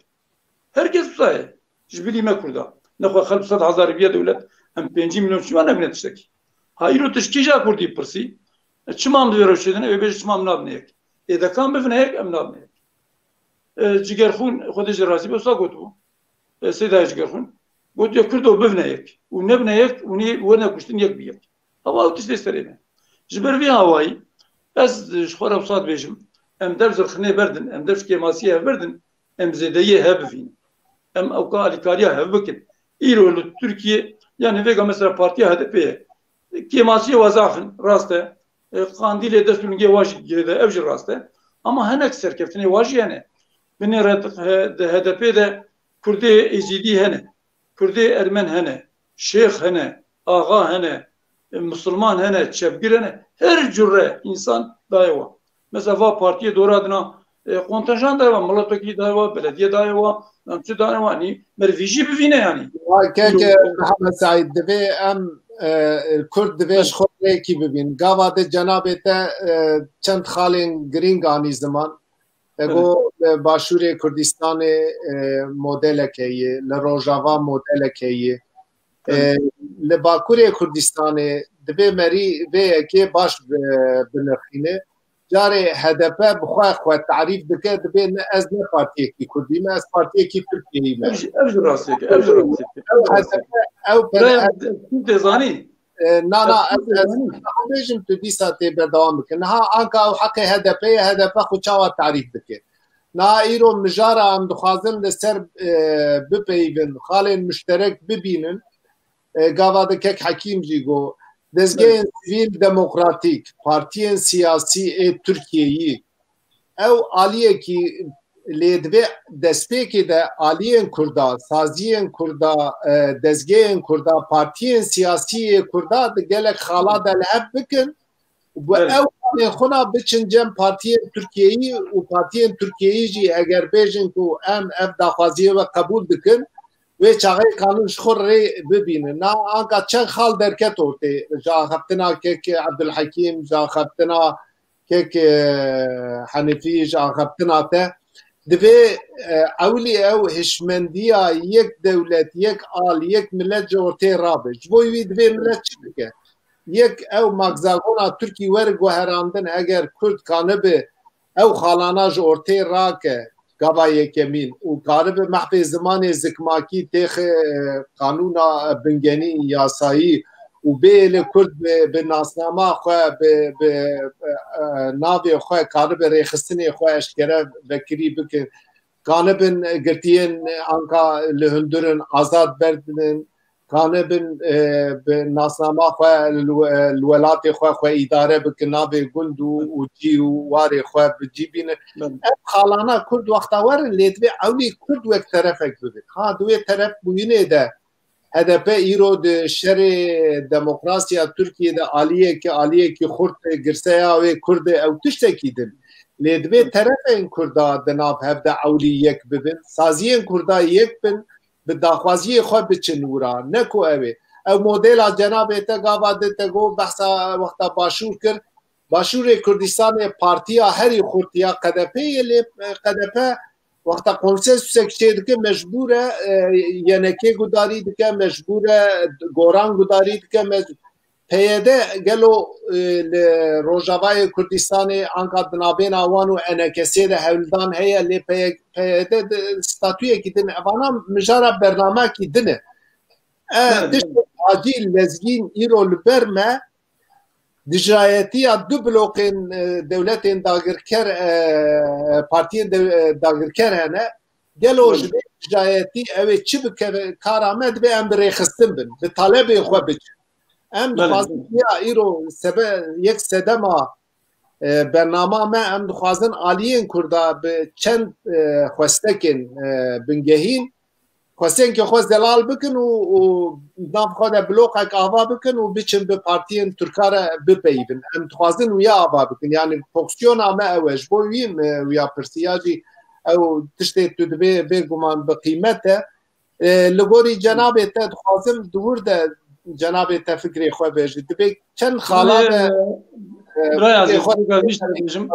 Her kes wisa ye. Ji bilî me Kurda. Nexwe xelk sed hezar biye dewlet, em pêncî milyon çima nebine tiştekî? Ha îro tu ji kîja Kurdî pirsî? E, çima em di vê rewşê de ne? Wê bêje çima em nabine yek. Ê de ka em bibine yek, em nabine yek. E, Cigerxûn, Xwedê jê razî be, wisa gotibû. E, Seyda Cigerxûn. Gotiye Kurdo bibine yek. Û nebine yek, û nê werne kuştin yek bi yek. Ewa ew tiştê serê me. Ji ber vê awayî, ez ji xwe re wisa dibêjim, em dev ji rixinê berdin, em dev ji kêmasiyê hev berdin, em zêdeyiyê hev bivînin. Em ewka alîkariya hev bikin. Îro li Tirkiye, yanî vêga mesela partiya H D P ye. Kêmasiyê wa zaf in, rast e. E, Qandîlê dest û lingê wa jî girêde, ev jî rast e. Ama hinek serkeftinê wa jî hene. Binêre di H D P de Kurdê Êzîdî hene. Kurdê Ermen hene, Şêx hene, Axa hene, e, Misilman hene, Çepgir hene, her cure însan daye wan. Mesela va partiyê dora dina, e, kontenjan daye wan, milletvekilî daye wan, belediye daye wan, em çi daye wan, nî merivî jî bivîne yanî. Wa kek Îro- Mihemed Saîd, divê em, e, Kurd divê Evet. ji xwe rêkî bibîn. Gava de cenabê te, e, çend xalên girîng anî ziman. Te Evet. got, li Başûrê Kurdistanê, e, modeleke ye, li Rojava modeleke ye. E, Evet. li Bakurê Kurdistanê divê merî vê yekê baş bi-, binirxîne. Carê H D P bi xwe xwe tarîf dike, dibê ne, ez ne partiyekî Kurdî me, ez partiyekî Tirkiyeyî me. Ev jî, ev jî rastiyek e, ev jî rastiyek e. Ew H D P, ew P D F. Ev Kurdê zanî. E, na, na, Ev ez, ez, Kurdê zanî. ez bêjim tu dîsa tê berdewam bike. Niha anka ew heqê H D P ye, H D P xwe çawa tarîf dike? Niha îro mijara em dixwazin li ser, e, bipeyivin, xalên muşterek bibînin. E, gava de kek Hekîm jî got, dezgehên Evet. sivîl demokratîk, partiyên siyasî ê Tirkiyeyî, ew aliyekî lê divê destpêkê de aliyên Kurda, saziyên Kurda, e, dezgehên Kurda, partiyên siyasî yê Kurda di gelek xala de li hev bikin û bi Evet. ew xalên xwe re biçin cem partiyên Tirkiyeyî û partiyên Tirkiyeyî jî eger bêjin ku em ev daxwaziyê we qebûl dikin, wê çaxê kanûn ji xwe rê bibînin. Na anka çend xal derket ortê, ji axaftina kek Ebdulhekîm, ji axaftina kek, e, Henîfî, ji axaftina te. Divê, e, ewlî ew hişmendiya yek dewlet, yek al, yek milet ji ortê rabe. Ji bo wî divê milet çi bike? Yek ew magzagona Tirkî were guherandin, eger Kurd kanibe ew xalana ji ortê rake, gava yekemîn û karibe mehfê zimanê zikmakî têxe, e, qanûna bingenî yasayî û bê li Kurd bi, bi nasnama xwe, bi, bi, e, e, navê xwe karibe rêxistinê xwe eşkere vekirî bikin. Kanibin girtiyên anka li hundir in azad berdin, kanibin, e, bi nasnama xwe li, e, li welatê xwe, xwe îdare bikin, navê gund û, û cî û warê xwe bi cî bînin. Belê. Ev xalana Kurd wexta werin, lê divê ewlî Kurd wek terefek bibin. Ha, di wê teref bûyinê de H D P îro di şerê demokrasiya Tirkiyê de aliyekî, aliyekî xurt girseya wê Kurd e, ew tiştekî din. Lê divê terefên Kurda di nav hev de ewlî yek bibin. Saziyên Kurda yek bin, bi daxwaziyê xwe biçin wira. Ne ku ew ê. Ew modela cenabê te gava di te got behsa wexta Başûr kir. Başûrê Kurdistanê partiya herî xurt ya Q D P yê, lê Q D P wexta konsensusek çêdike mecbûr e, e, Y N K gudarî dike, mecbûr e Goran gudarî dike, mec-, P Y D gelo, e, li Rojavayê Kurdistanê anka di navbêna wan û E N K S'ê de hewldan heye, lê P Y D di statuyekî din e. Evana mijara bernamekî din e. E, Evet, tişt evet. Acîl Lezgîn îro li ber me dijayetiya du bloqên, e, dewletên dagirker, e, partiyên dew-, e, dagirker hene. Gelo Hı. ji vê dijayetî ew ê çi bikeve kara me, divê em bi rêxistin bin, bi talebên xwe biçin. Em Belê. dixwazin ya îro sebe yek sedema, e, bernama me, em dixwazin aliyên Kurda bi çend, e, xwestekên, e, bingehîn, xwestênkê xwe zelal bikin û, û nav xwe de bloqek ava bikin û biçin bi partiyên Tirka re bipeyivin. Em dixwazin wiya ava bikin. Yani fonksiyona me ew e. Ji bo wî me wiya pirsiya jî ew tiştê tu dibê bêguman bi qîmet e. E, li gorî cenabê te dixwazim di wir de cenabê te fikrê xwe bêje. Dibê çend xala de, e, Biraya fikrê Aziz, xwe bêje.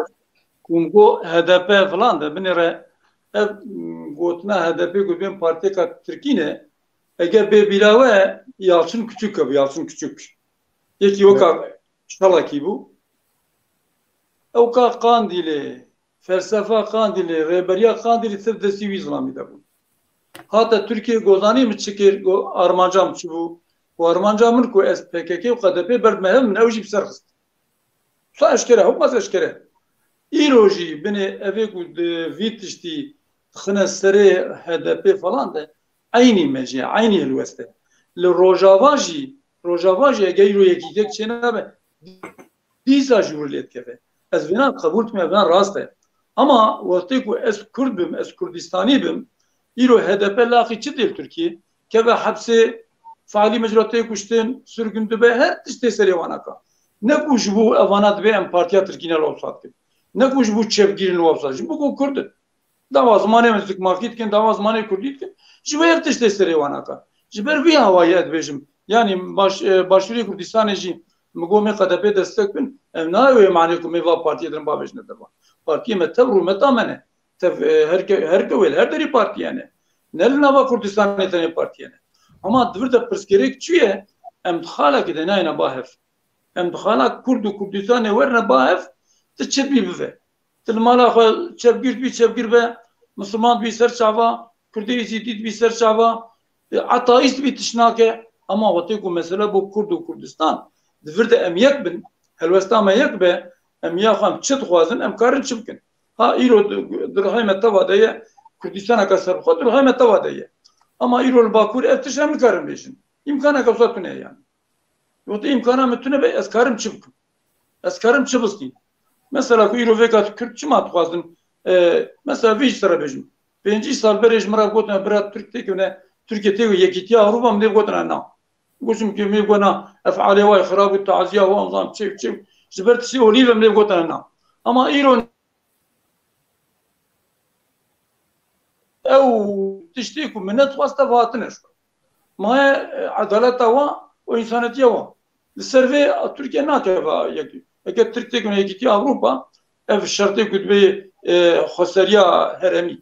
Ku min got H D P filan de, binê re ev, m, gotina H D P ku bên partiyeka Tirkî ne, eger bê bîra we Yalçın Küçük hebû, Yalçın Küçük. Yekî weka Çalakî bû. Ewka Qandîlê, felsefa Qandîlê, rêberiya Qandîlê ser destî wî zilamî de bû. Hate Tirkiye gozanî min çi kir, go-, armanca min çi bû? Û armanca min ku ez P K K û Q D P berdime hev min ew jî bi ser xist. Sa eşkere, hewbas eşkere. Îro jî binê evê ku di vî tiştî dixine serê H D P falan de eynî mecî, eynî helwest e. Li Rojava jî, Rojava jî eger îro yekîtek çênabe, dîsa ji wir lê dikeve. Ez vêna qebûl dikim, vêna rast e. Ama wextê ku ez Kurd bim, ez Kurdistanî bim, îro H D P laxî çi dê li Tirkiyê? Keve hepsê, fealî mecra tê kuştin, sirgûn dibe, her tişt tê serê wan aka. Ne ku ji bo evana divê em partiya Tirkî ne li wisa dikin. Ne ku ji bo çepgîrî li wisa, ji bo ku Kurd in. Dawa zimanê min zikmakî dikin, dawa zimanê kurdî dikin. Ji bo her tişt tê serê wan aka. Ji ber vî awayî ez dibêjim. Yanî baş, e, Başûrê Kurdistanê jî min got, me Q D P destek bin. Ev nayê wê manê ku me va partiyê din bavêjine deva. Partiyê me tev rûmeta me ne. Tev, e, her ke-, her kewê li her derî partiyê ne. Ne li nava Kurdistanê tenê partiyê ne. Ama di vir de pirsgirêk çi ye? Em di xalekê de nayêne ba hev. Em di xala Kurd û Kurdistanê werine ba hev, ti çi dibî bive. Ti li mala xwe çepgîr dibî, çepgîr be, misilman dibî ser çava, Kurdê Êzîdî dibî ser çava, e, ateîst dibî tişt nake. Ama wextê ku mesele bo Kurd û Kurdistan, di vir de em yek bin, helwesta me yek be, em ya xwe em çi dixwazin, em karin çi bikin. Ha îro di, di rihayê me teva de ye, Kurdistaneke serbixwe di rihayê me teva de ye. Ama îro li Bakur ev tişt em nikarin bêjin. Îmkaneke wisa tune ye yani. Wextê îmkana min tune be, ez karim çi bikim? Ez karim çi bistînim? Mesela ku îro vêka Kurd çima dixwazin E, mesela vê jî te re bêjim. Pêncî sal berê ji min re gotine bira Tirk têkevine, Tirkiye têkevine Yekîtiya Ewropa, min dê gotine na. Gotim ki min gona ev alê wa xirab û taziya wa zan çev çev. Ji ber tiştê olî ve min dê gotine na. Ama îro ew tiştê ku min nedixwast ev hatine ji xwe. Maye, e, edaleta wa û însanetiya wa. Li ser vê Tirkiye nakeve yekî. Eke Tirk têkevine Yekîtiya Ewropa, ev şertê ku dibê, e, xweseriya herêmî.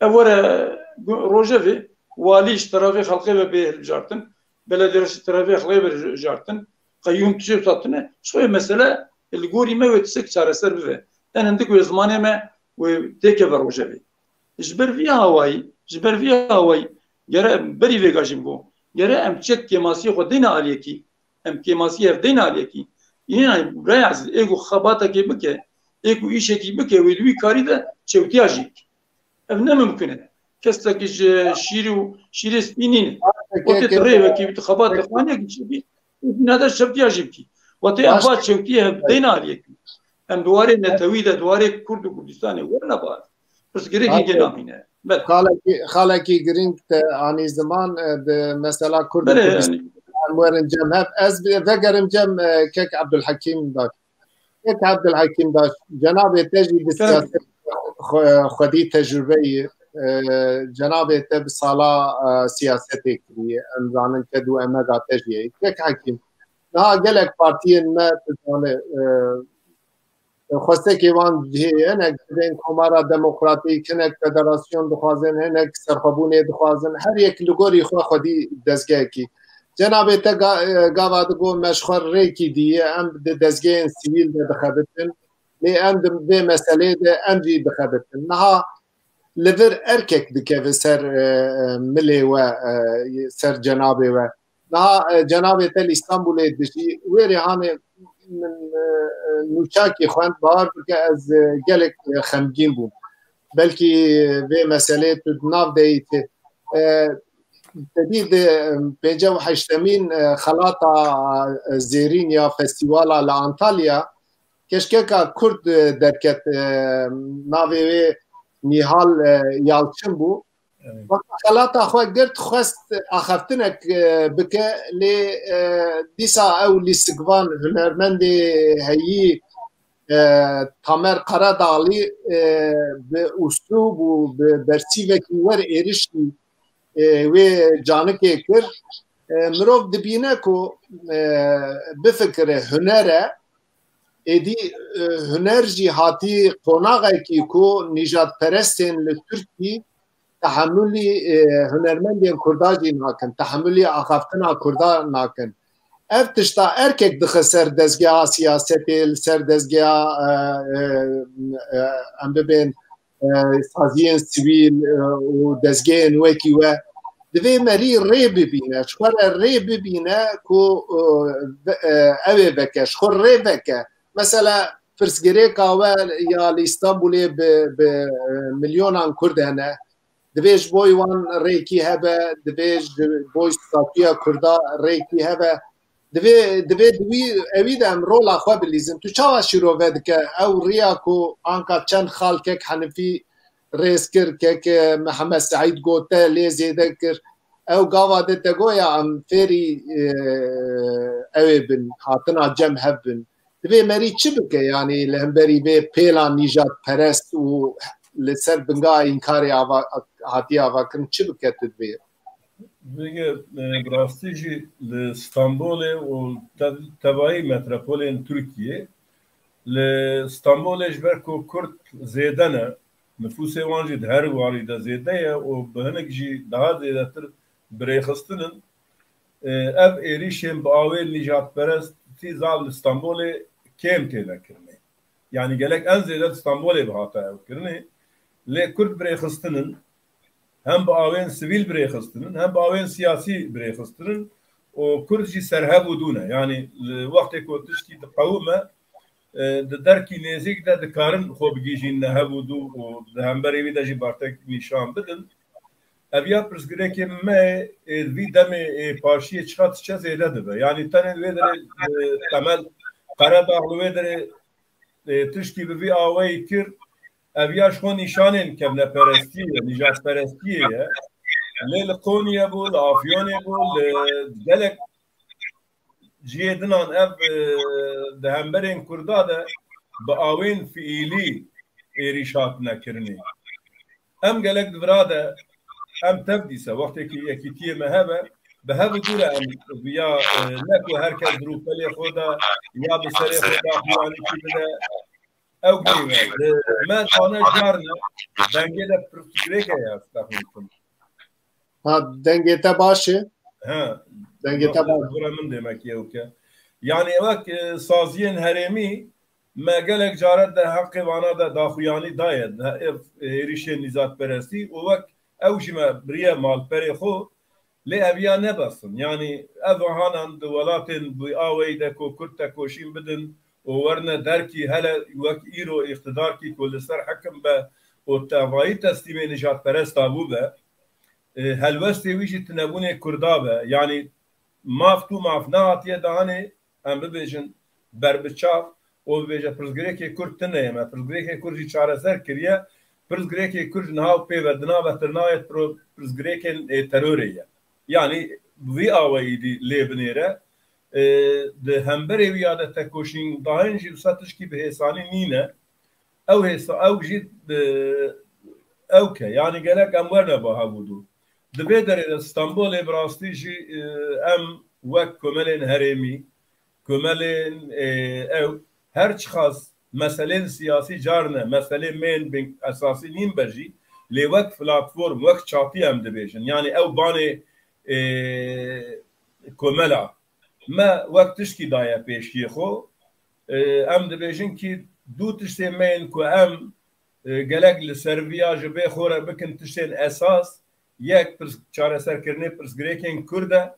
Ev were gu-, rojevê, walî ji terefê xelkê ve bê hilbijartin, belediyerês ji terefê xelkê ve hilbijartin, qeyûm tiştê hatine, ji xwe mesele li gorî me wê tiştek çareser bibe. En hindik wê zimanê me wê têkeve rojevê. Ji ber vî awayî, ji ber vî awayî, gere em berî vêga jî bigo. Gere em çek kêmasiyê xwe deyne aliyekî, em kêmasiyê hev deyne aliyekî. Yine raya ê ku xebatekê bike, ê ku îşekî bike, wê di wî karî de çewtiya jî bike. Ev ne mimkun e. Kesekî ji şîrî û şîrê spî nîne. Wekî tu rêvekî bî, tu xebatê xwe nekî çi bî, û bîna de çewtiya jî bikî. Wetê em va çewtiyê hev deyne aliyekî. Em di warê netewî de, di warê Kurd û Kurdistanê werine bar. Pirsgirêk hingê namîne. Belê. Xalekî, xalekî girîng te anî ziman, e, di mesela Kurd û Belê, Kurdistan yanî. Em werin cem hev. Ez bi-, vegerim cem, e, kek Abdulhakim Daş. Kek Abdulhakim Daş, cenabê te jî di Kerem. Siyaset xwe-, xwedî tecrübe yî, e, cenabê te bi sala, e, siyasetê kiriye. Em zanin ked û emega te jî ye. Kek Hakim, niha gelek partiyên me, tu zanî, e, xwestekê wan cihê ye, hinek dibên Komara Demokratîk, hinek federasyon dixwazin, hinek serxwebûnê dixwazin. Her yek li gorî xwe xwedî dezgehekî. Cenabê te ga-, e, gava digot me ji xwe rêkî dî ye, em di dezgehên sivîl de dixebitin. Lê em di vê meseleyê de em jî dixebitin. Niha li vir erkek dikeve ser, e, e, milê we, e, ser cenabê we. Niha, e, cenabê te li Îstanbulê dijî. Wê rêhanê min, e, e, nûçakî xwend, bawer bike ez, e, gelek, e, xemgîn bûm. Belkî vê meseleyê tu di nav de yî ti. E, te dî di, e, pêncî û heştemîn, e, xelata, e, zêrîn ya festîvala li Antalya, keşkeka Kurd, e, derket, e, navê wê Nîhal, e, Yalçin bû. Evet. Wexta xelata xwe girt, xwest axaftinek, e, bike, lê, e, dîsa ew lîstikvan hunermendê heyî, e, Tamer Karadağlî, e, bi uslûb û bi bersîvekî wer êrişî, e, wê canikê kir. E, mirov dibîne ku, e, bifikire huner e, êdî, e, huner jî hatî qonaxekî ku nîjadperestên li Tirkî tehemulî, e, hunermendên Kurda jî nakin, tehemulî axaftina Kurda nakin. Ev tişta erkek dixe ser dezgeha siyasetê, li ser dezgeha, e, e, e, em bibên, e, saziyên sivîl, e, û dezgehên wekî we. Divê merî rê bibîne, ji xwe re rê bibîne ku, e, ve-, e, ew ê veke, ji xwe rê veke. Mesela pirsgirêka we ya li Îstanbulê bi, bi, e, milyonan Kurd hene. Divê ji bo wan rêkî hebe, divê ji bo statûya Kurda rêkî hebe. Divê, divê di wî, ewî de em rola xwe bilîzin. Tu çawa şîrove dike? Ew riya ku anka çend xal kek Henifî rêz kir, kek, e, Mihemed Seîd got te lê zêde kir. Ew gava de te got ya em fêrî, e, ew ê bin, hatina cem hev bin. Divê merî çi bike? Yanî li hemberî vê pêla nîjadperest û li ser bingeha înkarê ava-, hatiye avakirin çi bike tu divê? Vêge, e, bi rastî jî li Stenbolê û tev-, tevayî metropolên Tirkiyê, li Stenbolê ji ber ku Kurd zêde ne, nifûsê wan jî di her warî de zêde ye û bi hinek jî daha zêdetir birêxistin in. E, ev êrîşên bi awên nîjadperestî zav li Stenbolê kêm têne kirinê. Yanî gelek en zêde di Stenbolê bi hate ew kirinê. Lê Kurd birêxistin in, hem bi awên sivîl birêxistin in, hem bi awên siyasî birêxistin in û Kurd jî serhev û dû ne. Yanî li wextê ku tiştî diqewime, e, di derkî nêzîk de dikarin xwe bigihîjîne hev û dû û di hemberî wî de jî bartek nîşan bidin. Ev ya pirsgirêkê me yê, ê, vî demê, ê, paşiyê çiqas diçe zêde dibe. Yanî tenê wê derê, e, Temel Karadağlı wê derê, e, tiştî bi vî awayî kir, Ev ya ji xwe nîşanên kevneperestiyê ye, nîjadperestiyê ye. Lê li Qonyê bû, li Afyonê bû, li gelek cihê dinan ev, e, di hemberên Kurda de bi awên fiîlî êrîş hatine kirinê. Em gelek di vira de, em tev dîse, wextekî yekîtiyê me hebe, bi hev û dû re em viya, e, ne ku her kes di rûpelê xwe de ya bi serê xwe daxuyanîkî bide, ew gî me. Li me dane carne, dengê de pirsgirêk heye, ez texmîn dikim. Ha, dengê te baş e. He. Dengê te baş. Gure min demek ki ew ke. Yani wek, e, saziyên herêmî me gelek care de heqê vana de daxuyanî daye, de ev, e, êrîşên nîzadperestî û wek ew jî me biriye malperê xwe, lê ev ya ne bes in. Yani ev ahanan di welatên bi aweyî de ku Kurd tekoşîn bidin û werne derkî hele wek îro îqtidarkî ku li ser hekim be û tevayî teslîmê nijadperesta bû be, e, helwestê wî jî tinebûnê Kurda be. Yanî maf tu maf nehatiye danê, em bibêjin berbiçav û bibêje pirsgirêkê Kurd tune ye me. Pirsgirêkê Kurd jî çareser kiriye. Pirsgirêkê Kurd ji niha û pê ve di nave tirnayê pro-, pirsgirêkên, e, terorê ye. Yanî vî awayî dî lê binêre, e, di hemberê wî ya de tekoşîn dayên jî wisa tişkî bi hêsanî nîne. Ew hêsa, ew jî, e, ew ke, yanî gelek em werne ba hev û dû. Di vê derê de Stenbolê bi rastî jî, e, em wek komelên herêmî, komelên, e, ew, her çiqas meselên siyasî carine, meselê me yên bin esasî nîn be jî, lê wek platform, wek çatî em dibêjin. Yanî ew banê, e, komela me wek tişkî daye pêşiyê xwe. E, em dibêjin kî du tiştê me yên ku em, e, gelek li ser viya ji bê xwe re bikin tiştên esas, yek pirs-, çareserkirinê pirsgirêkên Kurd e.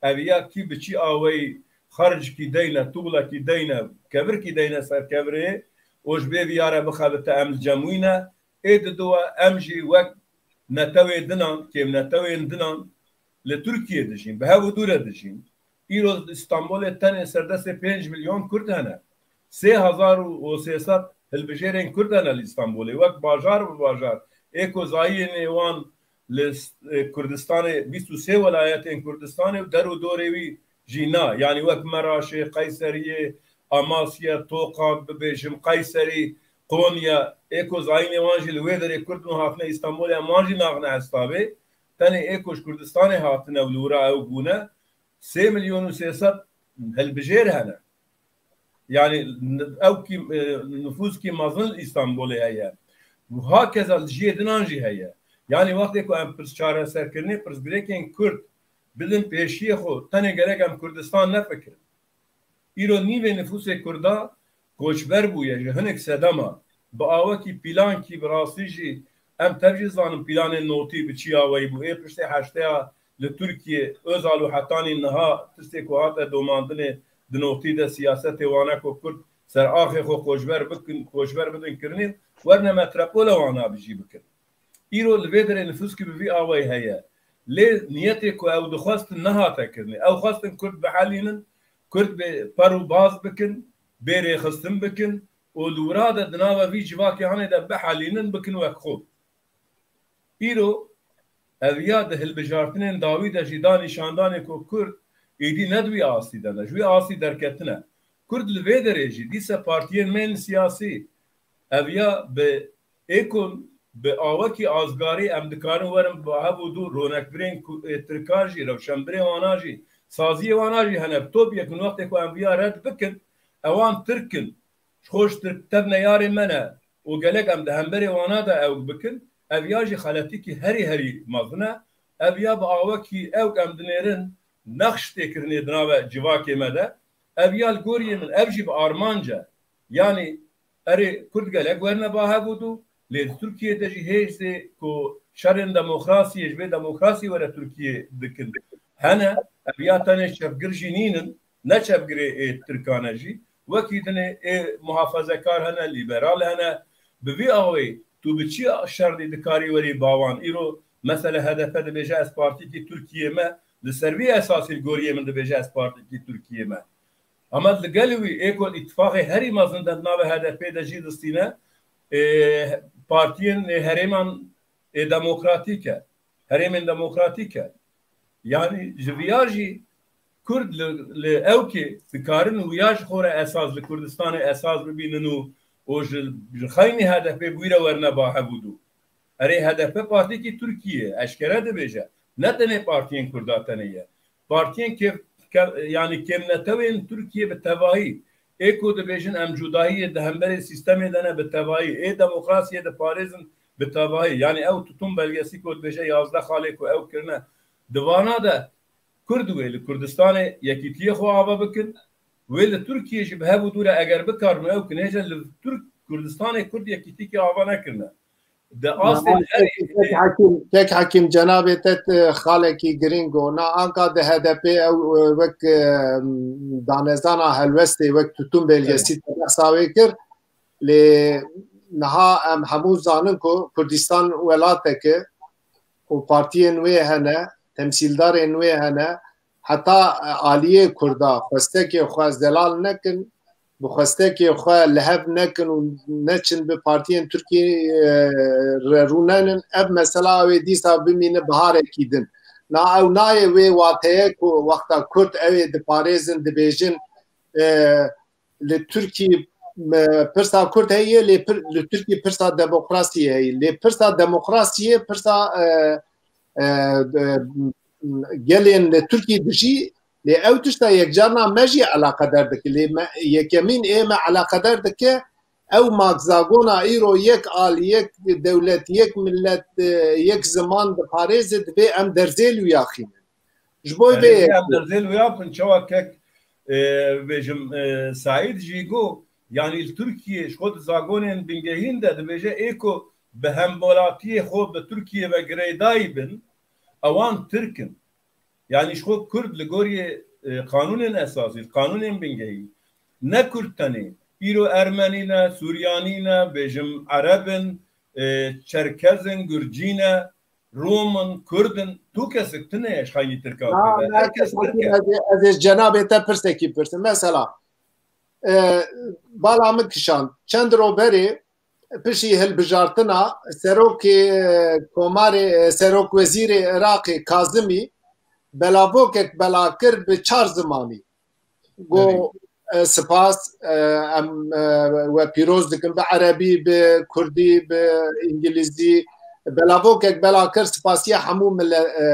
Ev ya kî bi çi aweyî xercikî deyne, tuglekî deyne, kevirkî deyne ser kevirê û ji bê viya re bixebite em li cem wî ne. Ê diduwa em jî wek netewê dinan, kêmnetewên dinan li Tirkiyê dijîn, bi hev û dû re dijîn. Îro li Stenbolê tenê serdestê pênc milyon Kurd hene. Sê hezar û sê sed hilbijêrên Kurd hene li Stenbolê. Wek bajar bi bajar. Ê ku zayînê wan li, e, Kurdistanê, bîst û sê welayetên Kurdistanê û der û dorê wî jî na. Yanî wek Meraşê, Qeyseriyê, Amasya, Toqa, bibêjim, Qeyserî, Konya, ê ku zayînê wan jî li wê derê Kurd bûn hatine Îstanbulê, em wan jî naxine hesabê. Tenê ê ku ji Kurdistanê hatine û li wira ew bûne, sê milyon û sê sed hilbijêr hene. Yani n-, ew kî, e, nifûskî mezin li Îstanbulê heye. Û hakeza li cihê dinan jî heye. Yani wextê ku em pirs çareserkirinê pirsgirêkên Kurd bidin pêşiyê xwe, tenê gerek em Kurdistan nefikirin. Îro nîvê nifûsê Kurda koçber bûye ji hinek sedema. Bi awekî pîlankî bi rastî jî em tev jî zanin pîlanên notî bi çi awayî bû. Ê piştê heşteya li Tirkiye, Özal û hetanî niha tiştê ku hate domandinê di notî de siyasetê wane ku Kurd ser axê xwe koçber bikin, koçber bidin kirinê, werne metropola wana bi jî bikin. Îro li vê derê nifûskî bi vî awayî heye. Lê niyetê ku ew dixwestin nehate kirinê. Ew xwestin Kurd bihelînin, Kurd bê per û baz bikin, bê rêxistin bikin û li wira de di nava vî civakê hanê de bihelînin, bikin wek xwe. Îro ev ya di hilbijartinên dawî de jî da nîşandanê ku Kurd êdî ne di wî astî de ne, ji wî astî derketine. Kurd li vê derê jî dîse partiyên me yên siyasî ev ya bi êkon bi awekî azgarî em dikarin werin bi hev û dû ronekbirên ku, ê, Tirkan jî, rewşenbirê wana jî, saziyê wana jî hene. Bi top yekin wextê ku em viya red bikin, ewan Tirk in. Ji xwe ji Tirk tev neyarê me ne û gelek em di hemberê wana de ew bikin, ev ya jî xeletîkî herî herî mezin e. Ev ya bi awekî ew em dinêrin nexş têkirinê di nava civakê me de. Ev ya li goriyê min, ev jî bi armanc e. Yanî erê Kurd gelek werine ba hev û dû, lê di Tirkiyê de jî hêzê ku şerên demokrasiyê ji vê demokrasî were Tirkiyê dikin hene. Ev ya tenê çepgir jî nînin, ne çepgirê ê Tirkan e jî. Wekî dinê ê muhafezekar hene, lîberal hene. Bi vî awê tu bi çi şerdî dikarî werî bawan? Îro mesela H D P dibêje ez partîkî Tirkiyê me, li ser vî esasî li goriyê min dibêje ez partîkî Tirkiyê me. Ama li gel wî ê ku îtifaqê herî mezin de di navê H D P de jî distîne, ê, partiyên ê herêman ê demokratîk e. Herêmên demokratîk e. Yanî ji viya jî Kurd li, li ewkê dikarin wiya ji xwe re esas, li Kurdistanê esas bibînin û, û ji, ji xeynî H D P bi wî re werne ba hevûdû. Erê, H D P partiyekî Tirkiyê ye, eşkere dibêje. Ne tenê partiyên Kurda tenê ye. Partiyên kêf-, ke-, yanî kêmnetewên Tirkiyê bi tevahî. Ê ku dibêjin em cudahiyê di hemberê sîstemê de ne bi tevahî. Ê demokrasiyê diparêzin bi tevahî. Yanî ew tutum belgesî ku dibêje yazdeh xalê ku ew kirine. Di vana de Kurd wê li Kurdistanê yekîtiyê xwe ava bikin. Wê li Tirkiyê jî bi hev û dû re eger bikarin û ew kinêje li Tirk Kurdistanê Kurd yekîtîkê ava nekirine. Di astên herî Kek Hekîm, Kek Hekîm, cenabê te, te xalekî girîng o. Na anka di H D P ew, e, wek, e, danezana helwestê, wek tutum belgesî te behsa wê kir. Lê niha em hemû zanin ku Kurdistan welatek e û partiyên wê hene, temsîldarên wê hene. Heta, e, aliyê Kurda xwestekê xwe zelal nekin, bi xwestekê xwe li hev nekin û neçin bi partiyên Tirkiyê, e, re rûnenin, ev mesela wê dîsa bimîne biharekî din. Na ew nayê wê wateye ku wexta Kurd ew ê diparêzin, dibêjin, e, li Tirkî, e, pirsa Kurd heye, lê pir-, li Tirkî pirsa demokrasiyê heye. Lê pirsa demokrasiyê, pirsa, e, e, e, gelên li Tirkî dijî, lê ew tişta yekcarna me jî eleqedar dike. Lê me, yekemîn ê me eleqedar dike, ew makzagona îro yek al, yek dewlet, yek millet, e, yek ziman diparêze, divê em derzê li wî yaxînin. Ji bo vê Erê, em derzê li wî yaxin, çawa kek, e, bêjim, e, Saîd jî got, yanî li Tirkiyê ji xwe di zagonên bingehîn de dibêje ê ku bi hemwelatiyê xwe bi Tirkiyê ve girêdayî bin, ewan Tirk in. Yanî ji xwe Kurd li gorî, e, qanûnên esasî, qanûnên bingehîn, ne Kurd tenê, îro Ermenî ne, Suryanî ne, bêjim Ereb in, e, Çerkez in, Gurcî ne, Rom in, Kurd in, tu kesek tune ye ji xeynî Tirkan Na, pê ve. na, Her kes kes Tirk e. Ez ê, ez ê cenabê te pirsekî pirsim. Mesela, e, bala min kişand. Çend ro berê piştî hilbijartina serokê, e, komarê, e, serok wezîrê Iraqê Kazimî belavokek bela kir bi çar zimanî. Go, e, spas, e, em, e, we pîroz dikin bi erebî, bi kurdî, bi îngilîzî. Belavokek bela kir, spasiya hemû mile-, e,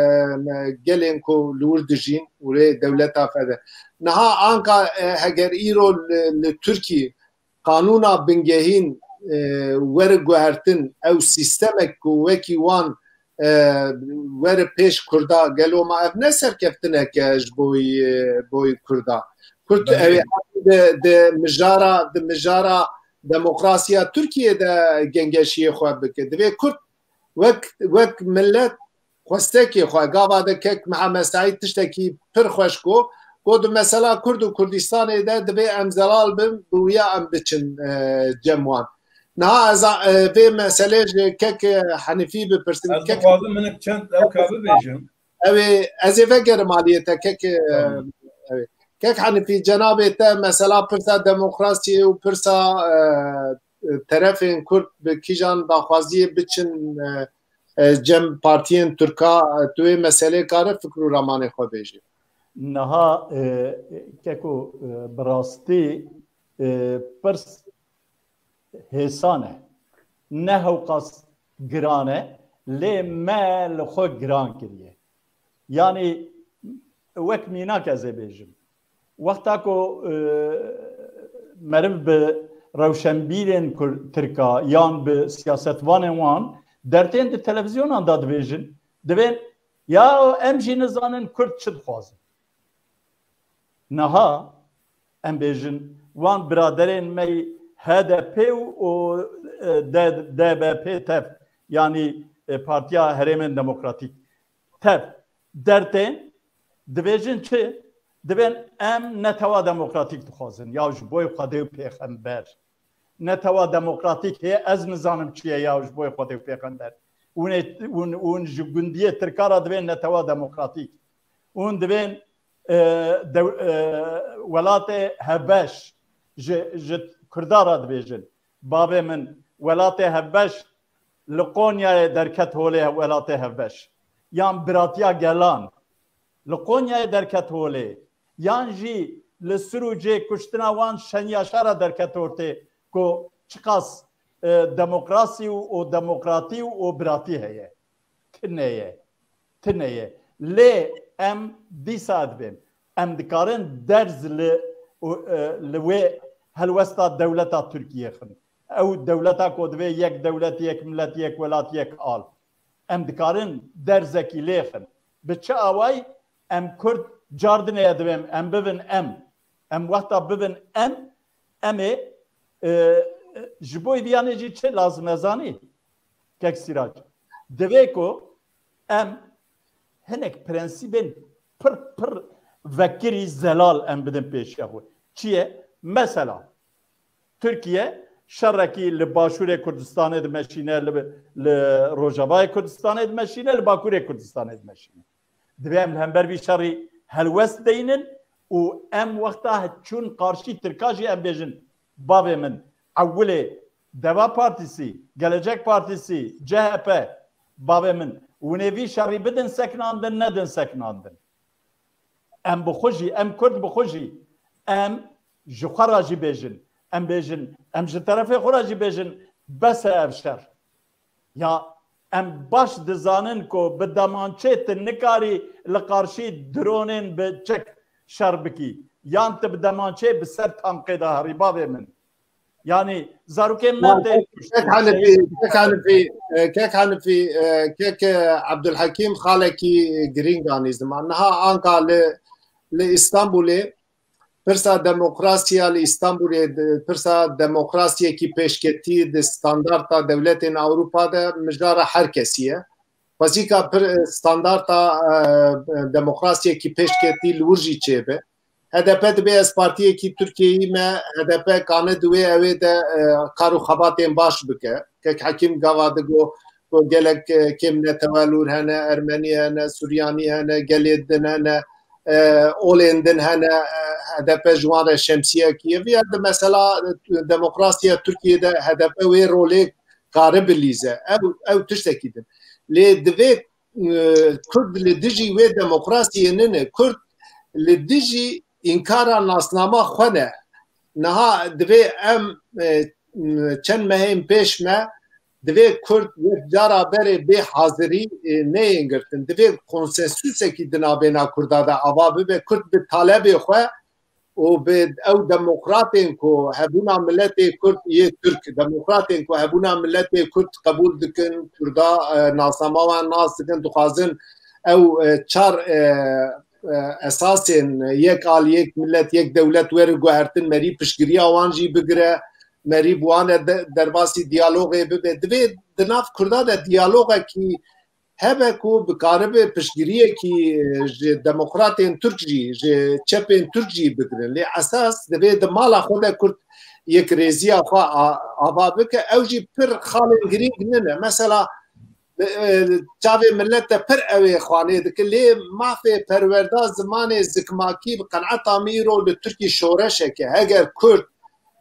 gelên ku li wir dijîn û rê dewleta fede. Niha anka, e, heger îro li, li Tirkî qanûna bingehîn, e, were guhertin, ew sîstemek ku wekî wan, e, were pêş Kurda, gelo ma ev ne serkeftinek e ji boy, e, boy Kurda? Kurd Belê. ew ê di, di mijara, di mijara demokrasiya Tirkiyê de gengeşiyê xwe bike. Divê Kurd wek, wek millet xwestekê xwe, gava de kek Mihemed Seîd tiştekî pir xweş got, got, di mesela Kurd û Kurdistanê de divê em zelal bin, bi wiya em biçin, e, cem wan. Niha ez a, e, vê meselê ji kek, e, Henîfî bipirsim. Ez Kek dixwazim hinek çend ew ka bibêjim. Ew ê, ez ê vegerim aliyê te, kek, e, Tamam. ew ê. Kek Henîfî, cenabê te mesela pirsa demokrasiyê û pirsa, e, e, terefên Kurd bi kîjan daxwaziyê biçin, e, e, cem partiyên Tirka, e, tu wê meselê kare fikr û ramanê xwe bêjî. Niha, e, keko, e, bi rastî, e, pirs hêsan e. Ne hewqas giran e, lê me li xwe giran kiriye. Yanî wek mînak ez ê bêjim. Wexta ku, e, meriv bi rewşenbîrên Kur-, Tirka yan bi siyasetvanên wan dertên di televîzyonan de dibêjin, dibên, ya em jî nizanin Kurd çi dixwazin. Niha em bêjin, wan biraderên me yî H D P û, û, e, D-, D B P tev, yanî, e, Partiya Herêmên Demokratîk tev dertên, dibêjin çi? Dibên em netewa demokratîk dixwazin, ya ji boy Xwedê û pêxember. Netewa demokratîk hê ez nizanim çi ye ya ji boy Xwedê û pêxember. Hûn ê, hûn, hûn ji gundiyê Tirka re divên netewa demokratîk. Hûn divên, e, dew-, e, welatê hevbeş ji, ji Kurda re dibêjin. Bavê min, welatê hevbeş li Qonyayê derket holê welatê hevbeş, yan biratiya gelan li Qonyayê derket holê, yan jî li Sirûcê kuştina wan Şenyaşara derket ortê ku çiqas, e, demokrasî û, û demokratî û, û biratî heye. Tine ye. Tine ye. Lê em dîsa dibên. Em dikarin derz li, û, e, li wê helwesta dewleta Tirkiyê xin. Ew dewleta ku divê yek dewlet, yek millet, yek welat, yek al. Em dikarin derzekî lê xin. Bi çi awayî? Em Kurd cardineye divêm, em bibin em. Em wexta bibin em, em ê, e, ji bo vî yanê jî çi lazim e zanî? Kek Sîrac. Divê ku em hinek prensîbên pir pir vekirî zelal em bidin pêşiya xwe. Çi ye? Mesela, Tirkiye şerekî li Başûrê Kurdistanê dimeşîne, li, li Rojavayê Kurdistanê dimeşîne, li Bakurê Kurdistanê dimeşîne. Divê em li hember vî şerî helwest deynin û em wexta çûn qarşî Tirka jî em bêjin, bavê min, ewilê Deva Partisi, Gelecek Partisi, C H P, bavê min, hûn ê vî şerî bidin sekinandin, nedin sekinandin. Em bi xwe jî, em Kurd bi xwe jî, em ji xwe re jî bêjin. Em bêjin, em ji terefê xwe re jî bêjin, bes e ev şer. Ya em baş dizanin ku bi demançê tu nikarî li qarşî dronên bi çek şer bikî. Yan tu bi demançê bi ser tankê de herî bavê min. Yanî zarokên me tê kuştin. Kek Hanifî, Kek Hanifî, e, Kek Hanifî, e, Kek, e, Abdulhekîm xalekî girîng anî ziman. Niha anka li, li Îstanbulê pirsa demokrasiya li Îstanbulê, pirsa demokrasiyekî pêşketî di standarta dewletên Ewropa de mijara her kesî ye. Xwezîka pir, standarta, e, demokrasiyekî pêşketî li wir jî çêbe. H D P dibê ez partiyekî Tirkiyeyî me, H D P kane di wê ewê de, e, kar û xebatên baş bike. Kek Hekîm gava digo ku gelek, e, kêm netewelûr hene, Ermenî hene, Suryanî hene, gelê din hene, e, olên din hene, e, H D P ji wan re şemsiyekî ye. Viya di mesela, e, demokrasiya Tirkiyê de H D P wê rolê kare bilîze. Ew, ew tiştekî din. Lê divê, e, Kurd li dijî wê demokrasiyê nine. Kurd li dijî înkara nasnama xwe ne. Niha divê em, e, çend mehên pêş me, divê Kurd yek cara berê bê hazirî, e, neyên girtin. Divê konsensusekî di navbêna Kurda de ava bibe. Kurd bi talebê xwe û bi ew demokratên ku hebûna miletê Kurd yê Tirk, demokratên ku hebûna miletê Kurd qebûl dikin, Kurda, e, nasnama wan nas dikin, dixwazin ew, e, çar, e, e, esasên yek al, yek milet, yek dewlet were guhertin, merî piştgiriya wan jî bigire, merî bi wan re de-, derbasî diyalogê bibe. Divê di nav Kurda de diyalogekî hebe ku bikaribe piştgiriyekî, e, ji demokratên Tirk jî, ji çepên Tirk jî bigirin. Lê esas divê di mala xwe de Kurd yek rêziya xwe a-, ava bike. Ew jî pir xalên girîng nine. Mesela, e, çavê milet de pir ew ê xwanê dike. Lê mafê perwerda zimanê zikmakî bi qeneta min îro li Tirkî şoreşek e. Heger Kurd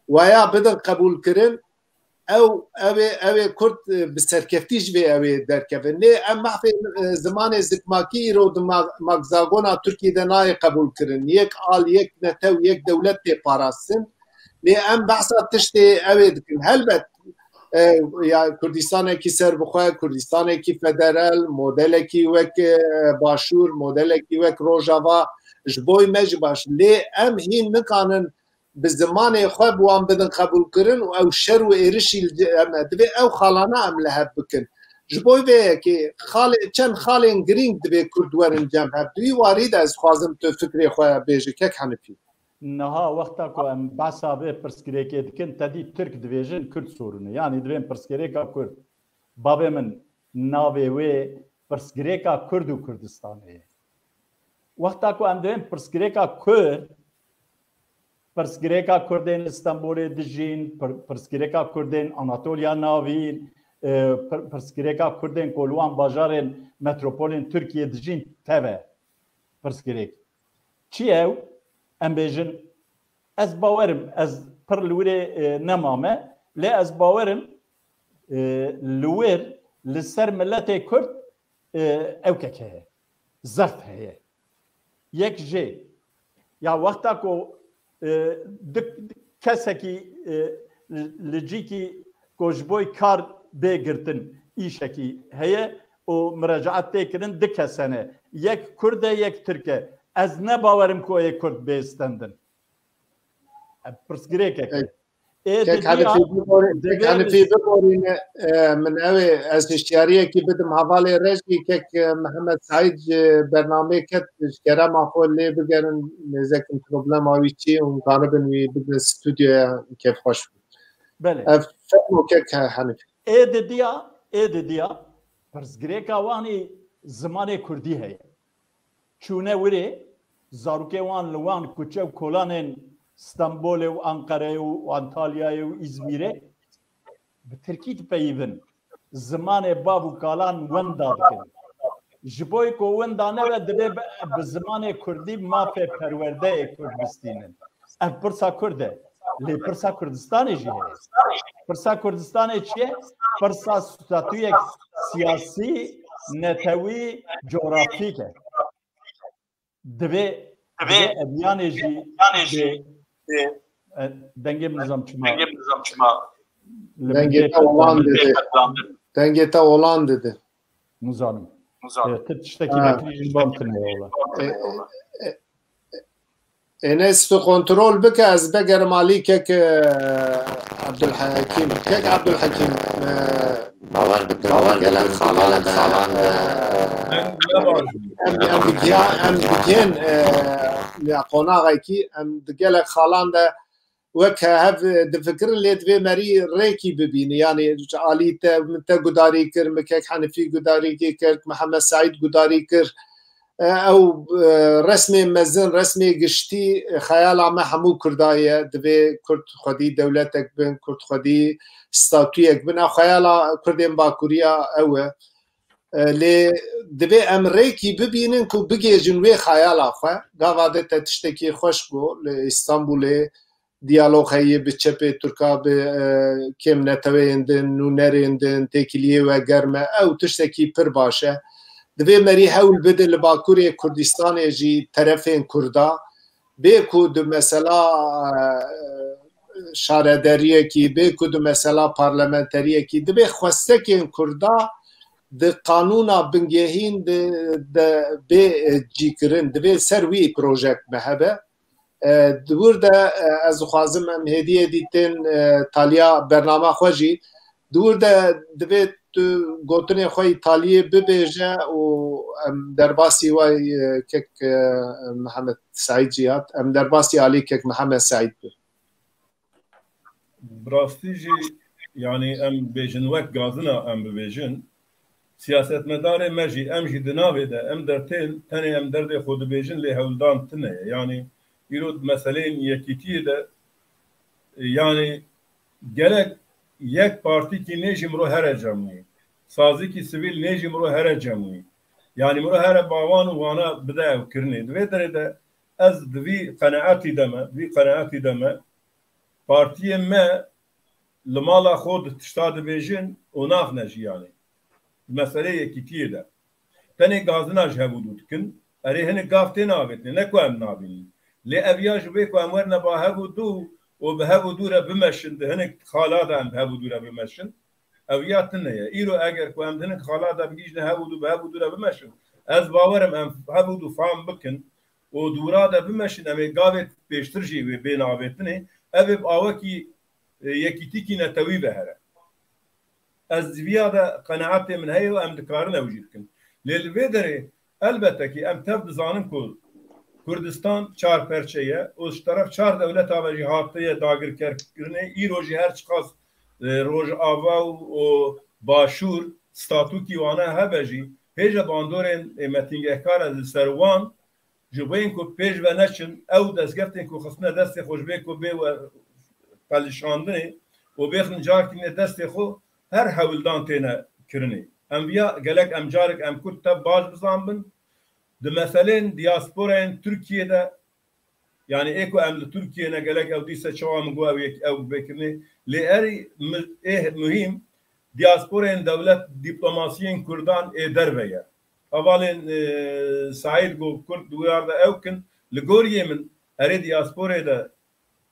waya bidin qebûlkirin, ew, ew ê, ew ê Kurd, e, bi serkeftî ji vê ew ê derkevin. Lê em mafê, e, zimanê zikmakî îro di ma-, magzagona Tirkî de nayê qebûlkirin. Yek al, yek netew, yek dewlet tê parastin. Lê em behsa tiştê ew ê dikin. Helbet, e, ya Kurdistanekî serbixwe, Kurdistanekî federal, modelekî wek, e, Başûr, modelekî wek Rojava, ji bo me jî baş. Lê em hîn nikanin bi zimanê xwe bi wan bidin qebûlkirin û ew şer û êrişî li em e. Divê ew xalana em li hev bikin. Ji bo vê yekê xalê, çend xalên girîng divê Kurd werin cem hev. Di wî warî de ez dixwazim tu fikrê xwe bêjî, Kek Henifî. Niha wexta ku em behsa vê pirsgirêkê dikin, tedî Tirk dibêjin Kurd sorunu. Yanî divên pirsgirêka Kurd. Bavê min, navê wê pirsgirêka Kurd û Kurdistanê ye. Wexta ku em divên pirsgirêka Kurd, pirsgirêka Kurdên Stenbolê dijîn, pir-, pirsgirêka Kurdên Anatoliya Navîn, e, pir-, pirsgirêka Kurdên ku li wan bajarên metropolên Tirkiyê dijîn teve pirsgirêk. Çi ye ew? Em bêjin, ez bawerim, ez pir li wirê, e, nemame, lê ez bawerim, e, li wir Li ser miletê Kurd, e, ewkek heye. Zexf heye. Yek jê, ya wexta ku, e, di, kesekî, e, li cîkî ku ji bo kar bê girtin îşekî heye û mirecaet tê kirin, du kes hene. Yek Kurd e, yek Tirk e. Ez ne bawerim ku ê Kurd bê stendin. Ev pirsgirêkek e. Ê Kek didiya Henifî biborî-, Kek divê Henifî biborîne, e, min ew ê, ez hişyariyekî bidim hevalê Rejî, kek, e, Mihemed Seîd ji bernameyê ket, ji kerema xwe lê bigerin, nêzekin problema wî çi ye, hûn kanibin wî bidin stûdyoya kêfxweş bû. Belê. Ev fermo kek He-, Henifî. Ê didiya, ê didiya, pirsgirêka wan î zimanê kurdî heye. Çûne wirê, zarokê wan li wan kuçe û kolanên Stenbolê û Anqereyê û Antalyayê û Îzmîrê bi tirkî dipeyivin. Zimanê bav û kalan winda dikin. Ji bo ku winda nebe, divê bi, bi zimanê kurdî mafê perwerdeyê kurd bistînin. Ev pirsa kurd e. Lê pirsa Kurdistanê jî heye. Pirsa Kurdistanê çi ye? Pirsa statuyek siyasî, netewî, coğrafîk e. Divê, divê eviyanê jî bê, e, dengê min nizam çima. Dengê min nizam çima. Li Dengê te olan didi. Dengê te olan didi. Nizanim. Nizanim. E, tu tiştekî Ha. vekirî jin bam tine ye ola. E, e, Enes, tu kontrol bike, ez vegerim alî kek, e, Abdulhekîm. Kek Abdulhekîm, e, Bawer bikin, gelek xalan de, xalan de. Em, em digiya-, em digihên, e, ya qonaxekî, em di gelek xalan de wek hev difikirin, lê divê merî rêkî bibîne. Yanî alî te, min te gudarî kir, min kek Henifî gudarî kir, Mihemed Seîd gudarî kir. E, ew, e, resmê mezin, resmê giştî, e, xeyala me hemû Kurda ye. Divê Kurd xwedî dewletek bin, Kurd xwedî statuyek bin. Ew xeyala Kurdên Bakuriya ew e. E, lê divê em rêkî bibînin ku bigêjin wê xeyala xwe. Gava de te tiştekî xweş got li Îstanbulê, diyalog heye bi çepê Tirka, bi, e, kêm neteweyên din, nûnerên din, têkiliyê we germ e. Ew tiştekî pir baş e. Divê merî hewl bide li Bakurê Kurdistanê jî terefên Kurda, bê ku di mesela, e, şaredariyekî, bê ku di mesela parlamenteriyekî, divê xwestekên Kurda di qanûna bingehîn de, de bê, e, cîkirin, divê ser wî projek me hebe. E, di wir de, e, ez dixwazim em hêdiyê dîtin, e, taliya bernama xwe jî. Di wir de divê tu gotinê xwe yî taliyê bibêje û em derbasî we, e, kek, e, Mihemed Seîd jî hat, em derbasî alî kek Mihemed Seîd bin. Bi rastî jî, yanî em bêjin wek gazina em bibêjin, siyasetmedarê me jî, em jî di navê de, em dertên, tenê em derdê xwe dibêjin, lê hewldan tune ye. Yanî îro di meseleyên yekîtiyê de, yanî gelek yek partîkî nê jî miro here cemûyî, sazîkî sivîl nê jî miro here cemûyî. Yanî miro here bawan û wana bide ew kirinê. Di vê derê de ez di vî qenaetî de me, vî qenaetî de me, partiyên me li mala xwe di tişta dibêjin û naxne jî yanî. Di meseleyê yekîtiyê de. Tenê gazina ji hev û dû dikin. Erê hinek gav tê navêtinê, ne ku em nabînin. Lê ev ya ji vê ku em werine ba hev û dû û bi hev û dû re bimeşin, di hinek xala de em bi hev û dû re bimeşin. Ev ya tune ye. Îro eger ku em di hinek xala de bigihîjine hev û dû, bi hev û dû re bimeşin. Ez bawerim em hev û dû fam bikin û dûra de bimeşin, em ê gavê pêştir jî wê bê navêtinê. Ev ê bi awekî, e, yekîtîkî netewî ve here. Ez viya de qenaetê min heye û em dikarin ew jî bikin. Lê li vê derê elbette kî em tev dizanin ku Kurdistan çar perçe ye û ji teref çar dewleta ve jî hatiye dagirkerkirinê. Îro jî her çiqas, e, Rojava û, û Başûr statûkî wana hebe jî, hêja bandorên, e, metîngehkar e li ser wan, ji bo yên ku pêş ve neçin, ew destgeftên ku xistine destê xwe ji bê ku bê we pelişandinê û bêxin carkî dîne destê xwe, her hewldan têne kirinê. Em viya gelek em carek em Kurd tev baş bizanbin, di meselên diasporayên Tirkiyê de, yanî ê ku em li Tirkiyê ne gelek ew dîse çawa min got ew yek, ew bibe kirinê, lê erî mi-, ê muhîm Diasporên dewlet dîplomasiyên Kurdan ê derve ye. Hevalên, e, Saîd got Kurd di wî ar de ew kin, li goriyê min erê diasporê de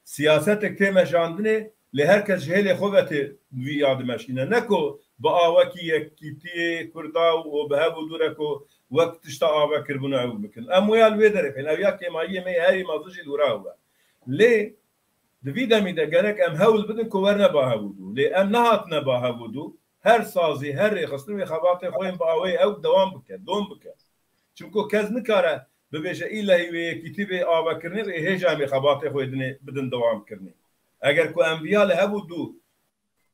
siyasetek tê meşandinê, lê her kes ji hêlê xwe ve tê vî ya dimeşîne. Ne ku bi awekî yekîtiyê Kurda û bi hev û dû re ku wek tişta avekiribûna ew bikin. Em wê ya li wê derê xeyne. Ev ya kêmayiyê me ye, herî mezin jî li wira ew e. Lê di vî demî de gerek em hewl bidin ku werne ba hev û dû. Lê em nehatine ba hev û dû. Her sazî, her rêxistin wê xebatê xwe yên bi awê ew dewam bike, dom bike. Çimku kes nikare bibêje, îlehî wê yekîtî bê avekirinê û ê hêja em ê xebatê xwe dinê, bidin dewamkirinê. Eger ku em viya li hev û dû,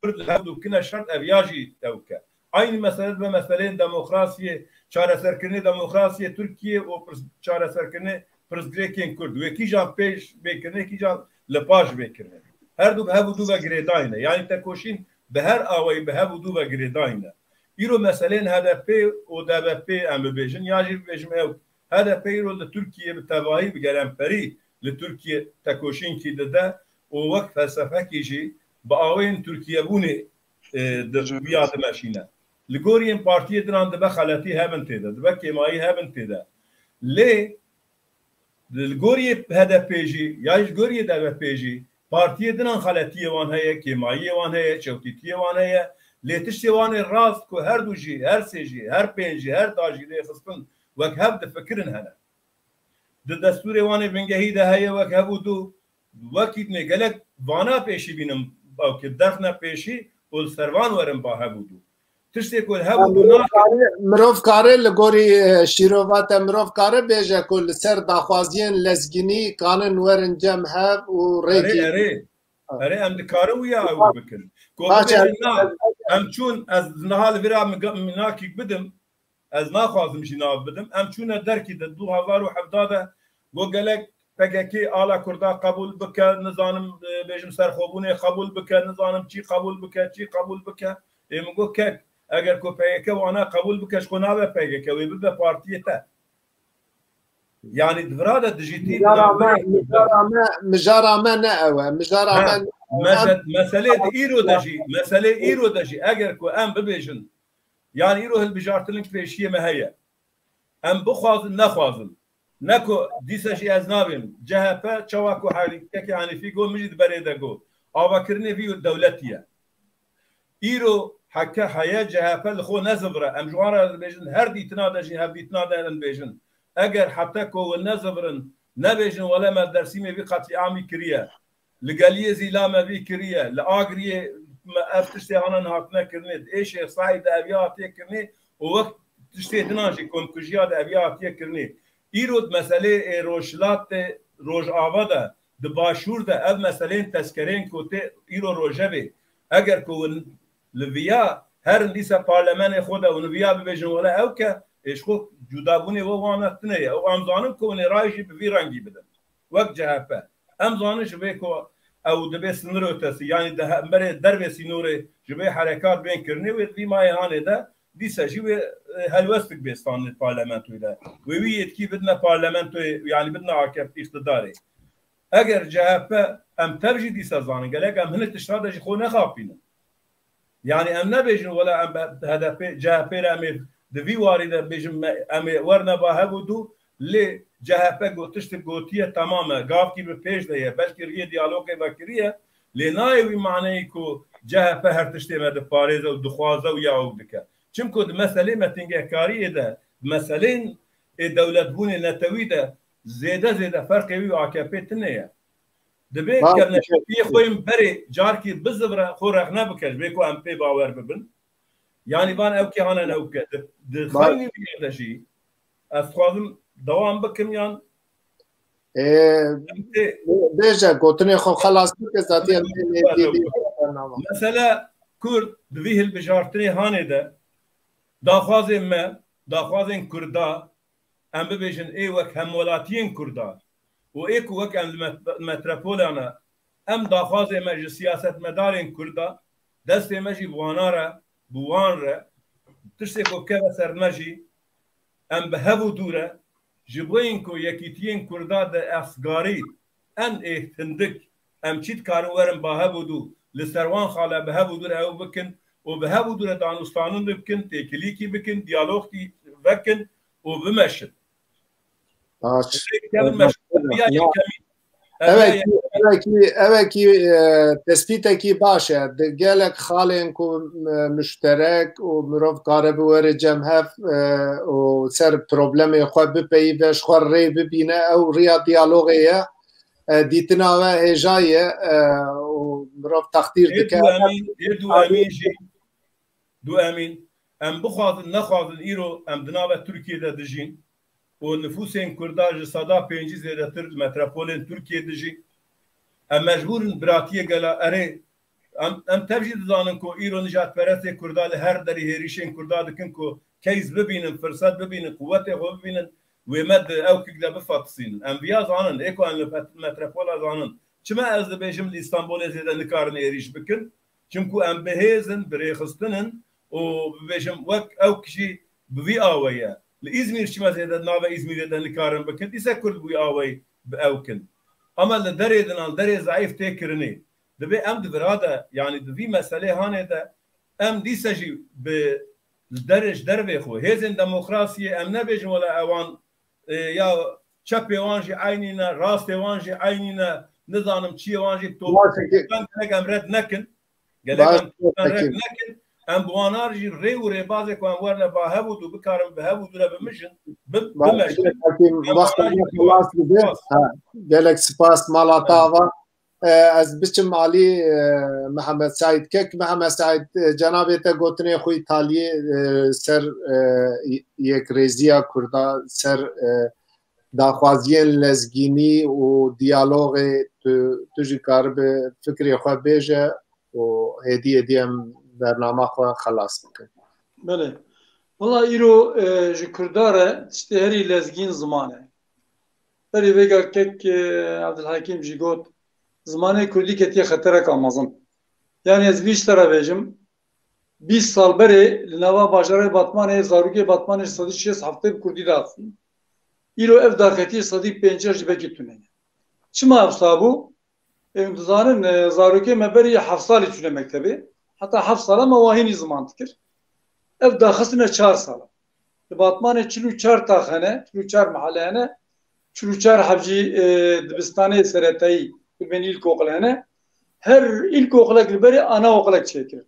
Kurd li hev dû bikine şert, ev ya jî ew ke. Aynî mesele dibe meseleyên demokrasiyê, çareserkirinê demokrasiyê Tirkiye û pirs-, çareserkirinê pirsgirêkên Kurd. Wê kîjan pêş bê kirinê, kîjan li paş bê kirinê. Her du bi hev û dû ve girêdayî ne. Yanî tekoşîn bi her awayî bi hev û dû ve girêdayî ne. Îro meseleyên H D P û D B P em bibêjin, ya jî bibêjim ew. H D P îro li Tirkiye bi tevahî, bi gelemperî li Tirkiye tekoşînkî dide û wek felsefekî jî bi awayên Tirkiyebûnê, e, di, viya dimeşîne. Li goriyên partiyê dinan dibe xeletî hebin tê de, dibe kêmayî hebin tê de. Lê li goriyê H D P jî, ya ji goriyê D B P jî, partiyê dinan xeletiyê wan heye, kêmayiyê wan heye, çewtîtiyê wan heye. Lê tiştê wan ê rast ku her du jî, her sê jî, her pênc jî, her da jî lê xistin wek hev difikirin hene. Di destûrê wan ê bingehî de heye wek hev û du, wekî dinê gelek vana pêşî bînin, ew ki derxne pêşî û li ser van werin ba hev û du. Tiştê ku li hev û du Mirov nake. kare, mirov kare li gorî, e, şîrova te mirov kare bêje ku li ser daxwaziyên lezgînî kanin werin cem hev û Erê, rêkî. erê. Erê, em dikarin wiya ew bikin. Ku Baş bibêjin, na, em çûn, ez niha li vira mi-, minakîk bidim, ez naxwazim jî nav bidim. Em çûne derkî de du hezar û hevdeh de got gelek P K K ala Kurda qebûl bike, nizanim, e, bêjim serxwebûnê qebûl bike, nizanim çî qebûl bike, çî qebûl bike. Ê min got kek, eger ku P K K wana qebûl bike, ji xwe nabe P K K, wê bibe partiyê te. Yanî di vira de dijîtî Mijara me, dijîtî mijara me, mijara me ne ew e. Mijara Ha, me ne ew e. mese-, meselê di îro de jî, meselê îro de jî, eger ku em bibêjin, yanî îro hilbijartinik pêşiyê me heye. Em bixwazin, nexwazin. Ne ku dîsa jî ez nabêm. C H P çawa ku Herî-, Kekê Henîfî got, min jî di berê de got. Avakirinê vî dewletî ye. Îro heke heye C H P li xwe nezivire. Em ji wan re dibêjin, her dîtina de jî, hevdîtina de em dibêjin. Eger heta ku hûn nezivirin, nebêjin, wele me Dersîmê vî qetlîamî kiriye. Li Geliyê Zîla me vî kiriye. Li Agiriyê me ev tiştê hanan hatine kirinê. Di Êşê Saîd de ev ya hatiye kirinê û wek tiştê dinan jî komkujiya de ev ya hatiye kirinê. Îro di meselê ê Rojhilat de, Rojava de, di Başûr de ev meseleyên tezkereyên ku tê îro rojevê, eger ku hûn li viya herin dîsa parlemenê xwe de hûn viya bibêjin wele ew ke ê ji xwe cudabûnê we wan tune ye. Ew em zanin ku hûn ê rayê jî bi vî rengî bidin. Wek C H P. Em zanin ji vê ku ew dibe sinir ötesi, yanî di hemberê dervê sînorê ji vê herekat bên kirinê wê di vî mayê hanê de dîsa jî wê, e, helwestik bê standê parlamentoyê de. Wê wî yetkî bidine parlamentoyê, yanî bidine A K P îqtidarê. Eger C H P em tev jî dîsa zanin, gelek em hinek tişta de ji xwe nexapînin. Yanî em nebêjin wela em be-, H D P, C H P re em ê di vî warî de bêjin me, em ê werne ba hev û du, lê C H P got, tiştik gotiye temam e, gavkî bi pêş de ye, belkî riyê diyalogê vekiriye, lê nayê wî maneyî ku C H P her tiştê me diparêze û dixwaze û ya ew dike. Çimku di meselê metingehkariyê de, di meselên ê dewletbûnê netewî de zêde zêde ferqê wî û A K P tune ye. Dibê Baş kevneşopiyê xwe yên berê carkî bizivire, xwe rexne bike, ji bê ku em pê bawer bibin. Yanî van ew kê hanen ew ke. Di, di Baş. xeynî vî de jî ez dixwazim dewam bikim yan Ê, em tê bêje, gotinê xwe xelas bike, zatî em tê lê dî-, dî-, bernama. Mesele Kurd di vî hilbijartinê hanê de daxwazên me, daxwazên Kurda, em bibêjin ê wek hemwelatiyên Kurda û ê ku wek em li met-, metropola ne, em daxwazê me ji siyasetmedarên Kurda, destê me jî bi wana re, bi wan re, tiştê ku bikeve ser me jî, em bi hev û dû re, ji bo yên ku yekîtiyên Kurda di esgarî en ê hindik, em çî dikarin werin ba hev û dû, li ser wan xala bi hev û dû re ew bikin, û bi hev û dû re danûstanin bikin, têkilîkî bikin, diyalogkî vekin û bimeşin. Baş. Kevin meşin. Ya yekemîn. Ev Evekî, evekî, evekî e, tespîtekî baş e. Di gelek xalên ku e, muşterek û mirov kare bi were cem hev e, û ser problemê xwe bipeyîve, ji xwe rê bibîne, ew riya diyalogê ye. E, dîtina we hêja ye e, û mirov texdîr Ê dike. du emîn, ê du emîn jî, du emîn, em bixwazin, nexwazin îro em di nava Tirkiyê de dijîn û nifûsên Kurda ji seda pêncî zêdetir di metropolên Tirkiyê dijîn. Em mecbûr in biratiyê gela erê. Em, em tev jî dizanin ku îro nijadperestê Kurda li her derî hêrîşên Kurda dikin ku case bibînin, firset bibînin, quwetê xwe bibînin, wê me di ew kik de bifatisînin. Em viya zanin, ê ku em li pet-, metropola zanin. Çima ez dibêjim li Îstanbulê zêde nikarin êrîş bikin? Çimku em bi hêz in, bi rêxistin in û bibêjim wek ew kişî bi vî awê ye. Li Îzmîr çima zêde nave Îzmîrê de nikarin bikin? Dîse Kurd bi wî awê bi ew kin. Ama li derê din, li derê zeîf tê kirinê. Dibê em di vira de, yanî di vî meselê hanê de em dîse jî bi li derê ji dervê xwe hêzên demokrasiyê em nebêjin wela ewan e, ya çepê wan jî eynî ne, rastê wan jî eynî ne, nizanim çiyê wan jî to. Baş e ki- Gelek em red nekin. Gelek Baş em e ki- red nekin. Em bi wan ar jî rê û rêbazê ku em werne ba hev û dû bikarin bi hev û dû re bimijin, bi-, Baş e bimeşin. ki Hekîm, Em wexta wan jî me xilas bibe. spas. Ha, gelek spas mala te ava. E, ez biçim alî e, Mihemed Seîd Kek. Mihemed Seîd, e, cenabê te gotinê xwe îtaliyê e, ser e, y- yekrêziya Kurda, ser e, daxwaziyên lezgînî û diyalogê tu, tu jî karibe fikrê xwe bêje û hêdî hêdî em bernama xwe xelas bikin. Belê. Wela îro e, ji Kurda re tiştê herî lezgîn ziman e. Berî vêga kek e, Evdilhekîm jî got, zimanê Kurdî ketiye xetereka mezin. Yanî ez vî ji te re bêjim, bîst sal berê li nava bajarê Batmanê, zarokê Batmanê ji sedî şêst heftê bi Kurdî diaxivîn. Îro ev daketî sedî pêncî ji belkî tune ye. Çima ev sa bû? Em dizanin, e, zarokê me berî heft salî çûne mektebê. Heta heft sala me wahînî ziman dikir. Ev daxistine çar sala. Li Batmanê çil û çar tax hene, çil û çar mehele hene, çil û çar heb jî, e, dibistanê seretayî, ku bên îlkokul hene. Her îlkokulek li berê anaokulek çêkir.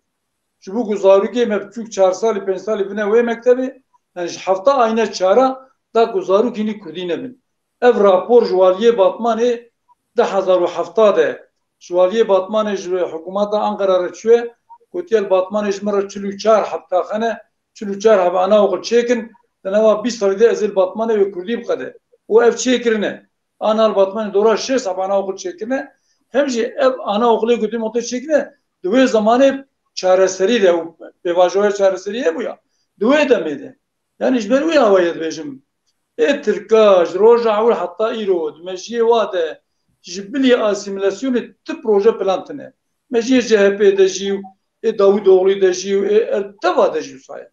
Ji bo ku zarokê me biçûk çar salî, pênc salî bine wê mektebê, yani ji hefta ayne çara da ku zarok hînî kurdî nebin. Ev rapor ji waliyê Batmanê du hezar û heft de, ji waliyê Batmanê ji hikûmeta Anqara re çûye, gotiye li Batmanê ji min re çil û çar heb tax hene, çil û çar heb anaokul çêkin, di nava bîst salî de ez ê li Batmanê wê kurdî biqede. Û ev çêkirine. Ana li Batmanê dora şêst heb anaokul çêkirine. Hem jî ev anaokulê ku dê mote çêkirine, di wê zemanê çareserî de û pêvajoya çareserî hebûya. Di wê demê de. Yanî ji ber wê awayê dibêjim. Ê Tirka ji roja ewil heta îro di mejiyê wa de ji bilî asîmîlasyonê ti proje plan tine. Mejiyê C H P de jî û ê Dawûdoglî de jî û ê Erteva de jî wisa ye.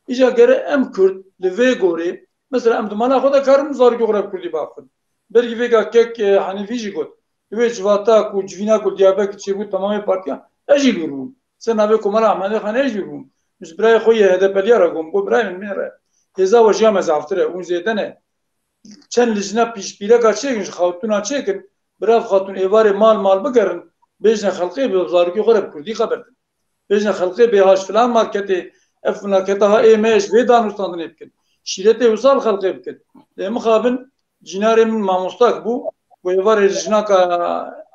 Îca gere em Kurd li vê gorê, mesela em di mala xwe de karin zarokê xwe re bi Kurdî biaxivin. Berî vêga kek e, Henîfî jî got. Di wê civata ku civîna ku Diyarbekir çêbû temamê partiyan, ez jî li wir bûm. Ser navê Komara Ehmedê Xanê jî bûm. Ji birayê xwe yê H D P'liya re got, got birayê min, min re. Hêza we jiya me zaftir e, hûn zêde ne. Çend lijna pîşpîreka çêkin, ji xatûna çêkin, birav xatûn êvarê mal mal bigerin, bêjine xelqê bi zarokê xwe re bi kurdî xeber din. Bêjine xelqê bêha ji filan marketê, ev marketa ha ê me ji vê danûstandinê bikin. Şîretê wisa li xelqê bikin. Lê mixabin, Cînarê min mamostak bû, ku êvarê jinaka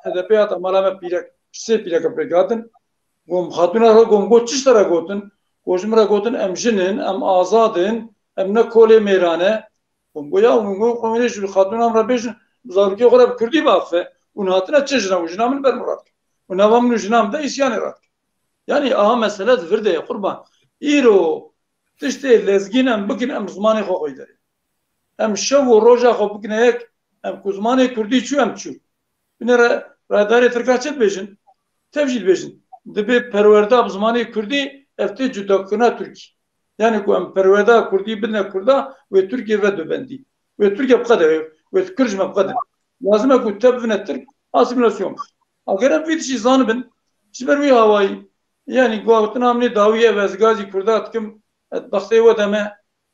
H D P hate mala me pîrek, ji sê pîreke pêk hatin. Gom xatûna re gom got, çi ji te re gotin? Got, ji min re gotin, em jin in, em azad in, em ne kolê mêran e. Gom got, ya, hûn got, hûn ê ji xatûna min re bêjin, zarokê xwe re bi kurdî biaxife. Hûn hatine çi jina? Û jina min ber min re dikin. Û nava min û jina min de îsyanê re dikin. Yanî aha mesele di vir de ye qurban. Îro tiştê lezgîn em bikin, em zimanê xwe xweyde. Em şev û roja xwe bikine yek, em ku zimanê kurdî çû, em çû. Bine re radarê Tirka çi dibêjin? Tev jî dibêjin. Dibê perwerda bi zimanê kurdî ev tê cudakirina Tirkî. Yani ku em perwerda kurdî bidine kurda wê Tirkiye ve dubendî. Wê Tirkiye biqede, wê kurd ji me biqede. Lazim e ku te bivine Tirk, asîmîlasyon. Eger em vî tiştî zanibin, ji ber wî awayî Yanî, guhawtina min ê dawî ye, ez gazî Kurda dikim, ez behsê we deme,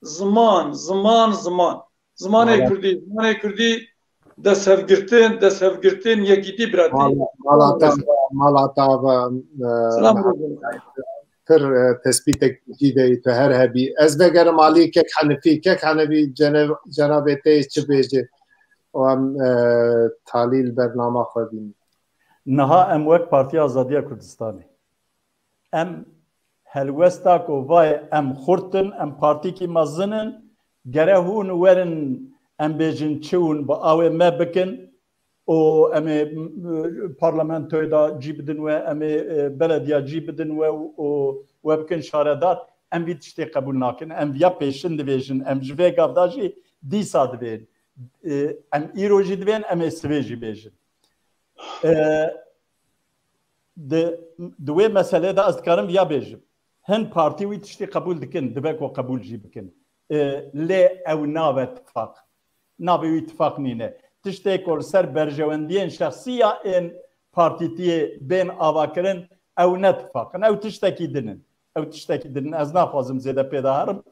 ziman, ziman, ziman. Zimanê Kurdî, zimanê Kurdî desthevgirtin, desthevgirtin, yekîtî, biratî. Mala, mala te, mala te ava, e, Selam, Pir, e, tespîtek jî de tu her hebî. Ez vegerim alî kek Henefî. Kek Henefî, cene-, cenabê te çi bêje? Û em, e, talî li bernama xwe bînin. Niha em wek Partiya Azadiya Kurdistanê, em helwesta ku vayê em xurt in, em partîkî mezin in, gere hûn werin, em bêjin çi hûn bi awê me bikin û em ê, m-, parlamentoyê de cî bidin we, em ê, e, belediya cî bidin we û, û we bikin şaredar, em vî tiştê qebûl nakin. Em viya pêşin dibêjin, em ji vê gav de jî dîsa dibên. E, em îro jî dibên, em ê sivê jî bêjin. E, di, di wê meselê de ez dikarim viya bêjim. Hin partî wî tiştî qebûl dikin, dibe ku qebûl jî bikin. E, lê ew nabe tifaq. Navê wî tifaq nîne. Tiştê ku li ser berjewendiyên şexsî ya ên partîtiyê bên avakirin, ew ne tifaq in. Ew tiştekî din in. Ew tiştekî din in. Ez naxwazim zêde pê de herim.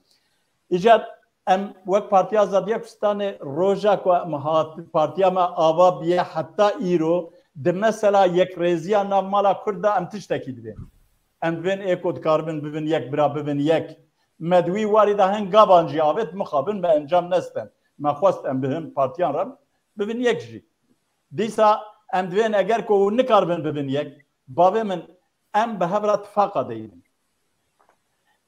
Îcar em wek Partiya Azadiya Kurdistanê roja ku em hat, partiya me ava biye heta îro, di mesela yekrêziya nav mala Kurd de em tiştekî dibên. Em dibên ê ku dikaribin bibin yek, bira bibin yek. Me di wî warî de hin gavan jî avêt, mixabin me encam nesten. Me xwest em bi hin partiyan re bibin yek jî. Dîsa em divên eger ku hûn nikaribin bibin yek, bavê min, em bi hev re tifaqa deynin.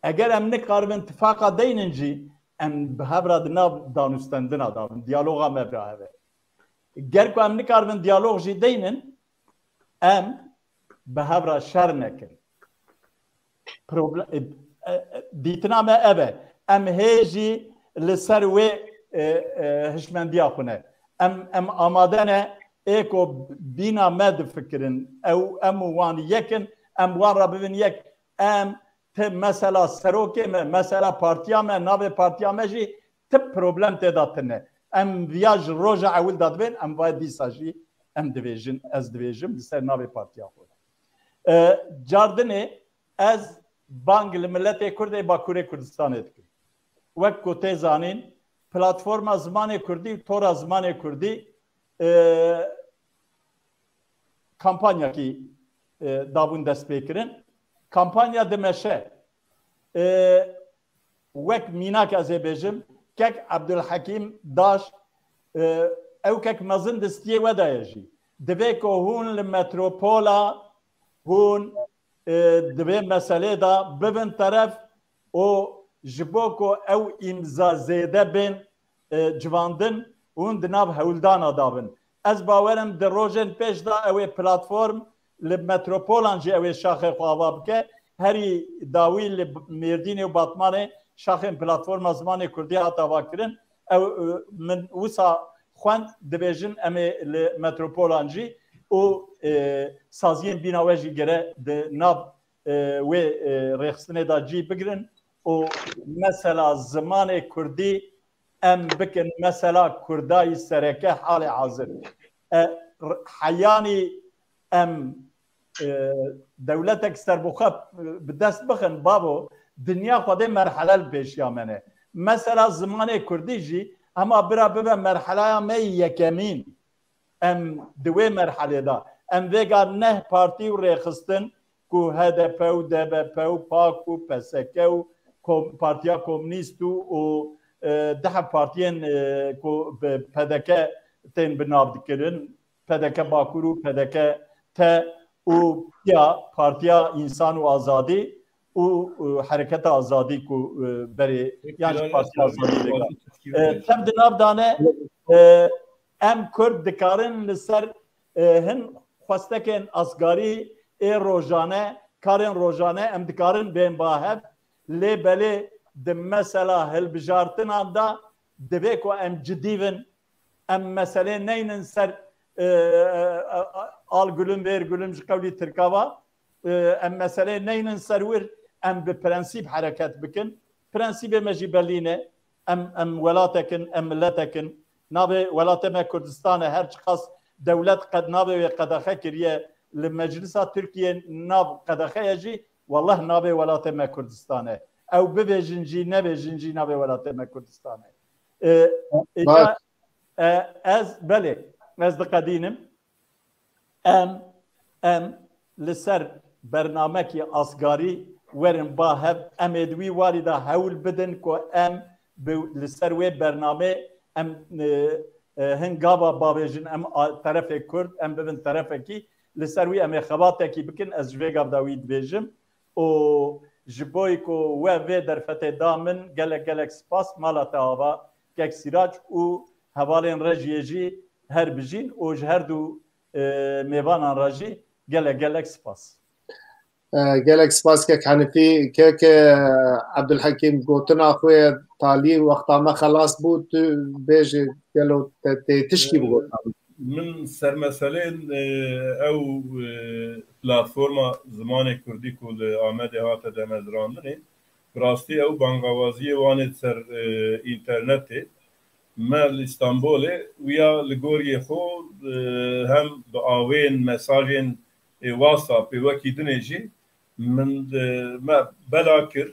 Eger em nikaribin tifaqa deynin jî, em bi hev re di nav danûstendina de bin, diyaloga me bi hev e. Ger ku em nikaribin diyalog jî deynin, em bi hev re şer nekin. Problem, e, e, dîtina me ev e. Em hê jî li ser wê, e, e, hişmendiya xwe ne. Em, em amade ne, ê ku bîna me difikirin, ew, em û wan yek in, em wan re bibin yek. Em ti mesela serokê me, mesela partiya me, navê partiya me jî ti problem tê de tune. Em viya ji roja ewil de dibên, em vay dîsa jî em dibêjin, ez dibêjim, li ser navê partiya xwe. E, cardinê ez bang li miletê Kurd ê Bakurê Kurdistanê dikim. Wek ku tê zanîn, platforma zimanê Kurdî û tora zimanê Kurdî, e, kampanyakî, e, dabûn destpêkirin. Kampanya dimeşe. E, wek mînak ez ê bêjim, kek Ebdulhekîm Daş, e, ew kek mezin di stiyê we de ye jî. Divê ku hûn li metropola hûn, e, di vê meselê de bibin teref û ji bo ku ew îmza zêde bên, e, civandin, hûn di nav hewldana de bin. Ez bawer im di rojên pêş de ew ê platform li metropolan jî ew ê şaxê xwe ava bike. Herî dawî li Mêrdînê û Batmanê şaxên platforma zimanê Kurdî hat avakirin. Ew, e, min wisa xwend, dibêjin em ê li metropolan jî û, e, saziyên bîna we jî gere di nav, e, wê, e, rêxistinê de cî bigirin û mesela zimanê Kurdî em bikin mesela Kurdayî sereke halê hazir. E, r-, heyanî em, e, dewletek serbixwe, e, bi dest bixin, bavo, dinya xwedê merhele li pêşiya me ne. Mesela zimanê Kurdî jî hema bira bibe merheleya me yî yekemîn. Em di wê merhelê de, em vêga neh partî û rêxistin ku H D P û D B P û pak û P S K û kom-, Partiya Komûnîst û, û, e, deh partiyên, e, ku bi P D K tên bi nav dikirin, P D K Bakur û P D K T û ya Partiya Însan û Azadî û, û Hereketa Azadî ku, e, berê yan jî Partiya Azadî vêga. E, tev di nav dane, e, em Kurd dikarin li ser, e, hin xwestekên asgarî ê rojane, karên rojane em dikarin bên ba hev, lê belê di mesela hilbijartinan de divê ku em cidî bin, em meselê neynin ser, e, e, e, al gülüm ver gülüm ji qewlî tirka va, e, em meselê neynin ser wir, em bi prensîp hereket bikin. Prensîbê me jî belî ne. Em, em welatek in, em miletek in. Navê welatê me Kurdistan e. Her çiqas dewlet qed navê wê qedexe kiriye, li Meclisa Tirkiyê nav qedexe ye jî, Wallah nabê welatê me Kurdistan e. Ew bibêjin jî, nebêjin jî, nabê welatê me Kurdistan e. E, e, Baş. Ya, e, ez, belê, ez diqedînim. Em, em li ser bernamekî asgarî werin ba hev. Em ê di wî warî de hewl bidin ku em bi, li ser wê bernamê em, e, e, hin gava bavêjin, em a, terefê Kurd, em bibin terefekî. Li ser wî em ê xebatekî bikin, ez ji vê gav de wî dibêjim. Û ji bo ku we vê derfetê da min, gelek gelek spas, mala te ava kek Sîrac û hevalên rejiyê jî her bijîn û ji her du, e, mêvanan re jî gelek gelek spas. E, gelek spas kek Henifî. Kek, e, Ebdulhekîm, gotina xwe ye, talî wexta me xelas bû, tu bêje gelo te, te tişkî bigota? Min ser meselên, e, ew, e, platforma zimanê kurdî ku li Amedê hate demezrandinê, bi rastî ew bangawaziyê wan ê ser, e, înternetê. Me li Îstanbolê wiya li goriyê xwe, e, hem bi awên, mesajên, e, WhatsAppê wekî dinê jî min, e, me bela kir.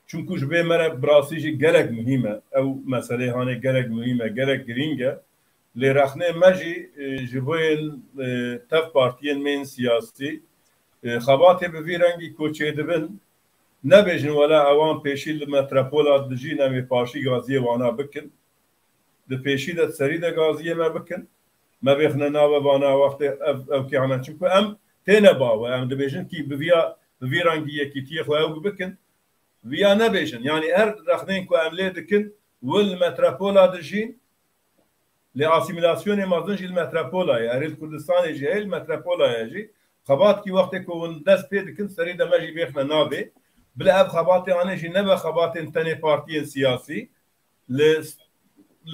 Çunku ji bê me re bi rastî jî gelek muhîm e. Ew meselê hanê gelek muhîm e, gelek girîng e. Lê rexnê me jî, e, ji bo yên, e, tev partiyên me yên siyasî, e, xebatê bi vî rengî ku çêdibin, nebêjin wela ewan pêşî li metropola dijîn, em ê paşî gaziyê wana bikin. Di pêşî de serî de gaziyê me bikin. Me bêxne nave vana wextê ev, ew kî hene. Çimku em têne bawe, em dibêjin kî bi viya, bi vî rengî yekîtiyê xwe ew bikin. Viya nebêjin. Yanî her rexnên ku em lê dikin, wil li metropola dijîn, lê asîmîlasyonê mezin jî li metropola ye. Erê li Kurdistanê jî heye, li metropola ye jî. Xebat kî wextê ku hûn dest pê dikin, serî de me jî bêxne navê. Bila ev xebatê anê jî nebe xebatên tenê partiyên siyasî. Li,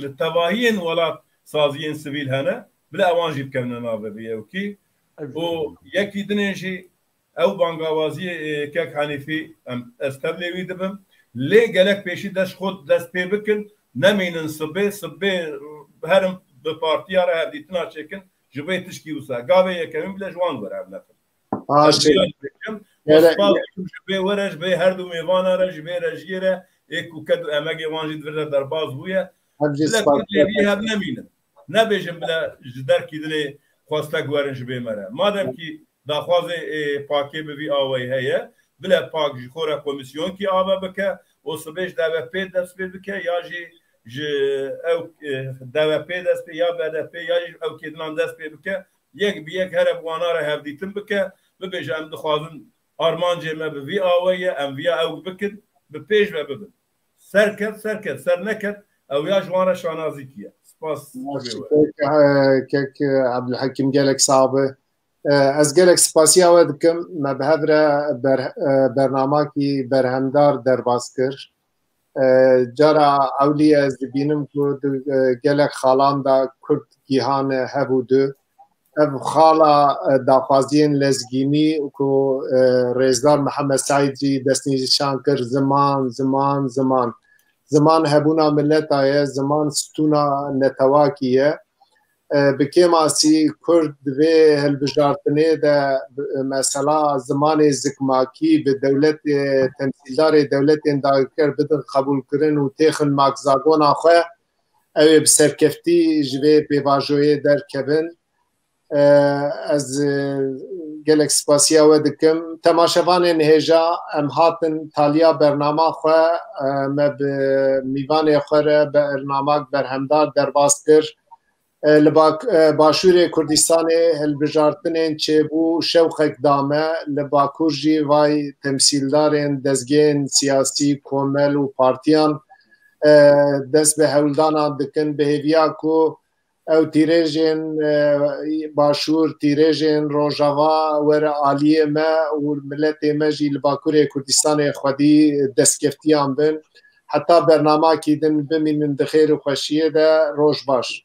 li tevahiyên welat saziyên sivîl hene. Bila ewan jî bikevine navê vê yewkî. Ev jî. Û yekî dinê jî ew bangawaziyê, e, kek Henîfî, em, ez tevlê wî dibim. Lê gelek pêşî dest xwe dest pê bikin, nemînin sibê, sibê herin bi partiya re hevdîtina çêkin, ji vê tişkî wisa. Gavê yekemîn bile ji wan were ev nekin. Baş. Ez vîya dikim, Gerek, spas dikim ji vê were, ji vê her du mêvana re, ji vê rejiyê re, ê ku ked û emegê wan jî di vir de derbas bûye. Em jî bile spas Kurd lê dikin. Vî hev nemînin. Nebêjin bile ji derkî dinê xwestek werin ji bê me re. Madem kî daxwazê, ê, pakê bi vî awayî heye, bile pak ji xwe re komîsyonkî ave bike û sibê ji D V P dest pê bike ya jî ji ew, ê, D V P dest pê ya B D P ya jî ew kêdinan dest pê bike, yek bi yek here bi wana re hevdîtin bike, bibêje, em dixwazin armancê me bi vî awayî ye, em viya ew bikin, bi pêş ve bibin. Ser ket, ser ket, ser neket, ew ya ji wan re şanazîkî ye. Spas. Kek, e, kek, e, Ebdulhekîm, gelek sax be. E, ez gelek spasiya we dikim. Me bi hev re ber-, e, bernamakî berhemdar derbas kir. E, cara ewlî ez dibînim ku di, e, gelek xalan de Kurd gihane hev û du. Ev xala, e, daxwaziyên lezgînî ku, e, Rêzdar Mihemed Seîd jî destnîşan kir, ziman, ziman, ziman. Ziman hebûna mileta ye, ziman stûna netewakî ye. E, bi kêmasî Kurd di vê hilbijartinê de, e, mesela zimanê zikmakî bi dewletê, temsîldarê dewletên dagirker bidin qebûlkirin û têxin makzagona xwe, ew ê bi serkeftî ji vê pêvajoyê derkevin. E, ez, e, gelek spasiya we dikim. Temaşevanên hêja, em hatin taliya bernama xwe, e, me bi mîvanê xwe re bernamak berhemdar derbas kir. E, li bak-, e, Başûrê Kurdistanê hilbijartinên çêbû şewqek da me, li Bakur jî vay temsîldarên dezgehên siyasî, komel û partiyan, e, dest bi hewldanan dikin, bi hêviya ku ew tîrêjên, e, Başûr, tîrêjên Rojava were aliyê me û miletê me jî li Bakurê Kurdistanê xwedî destkeftiyan bin. Heta bernamakî din bimînin di xêr û xweşiyê de. Roj baş.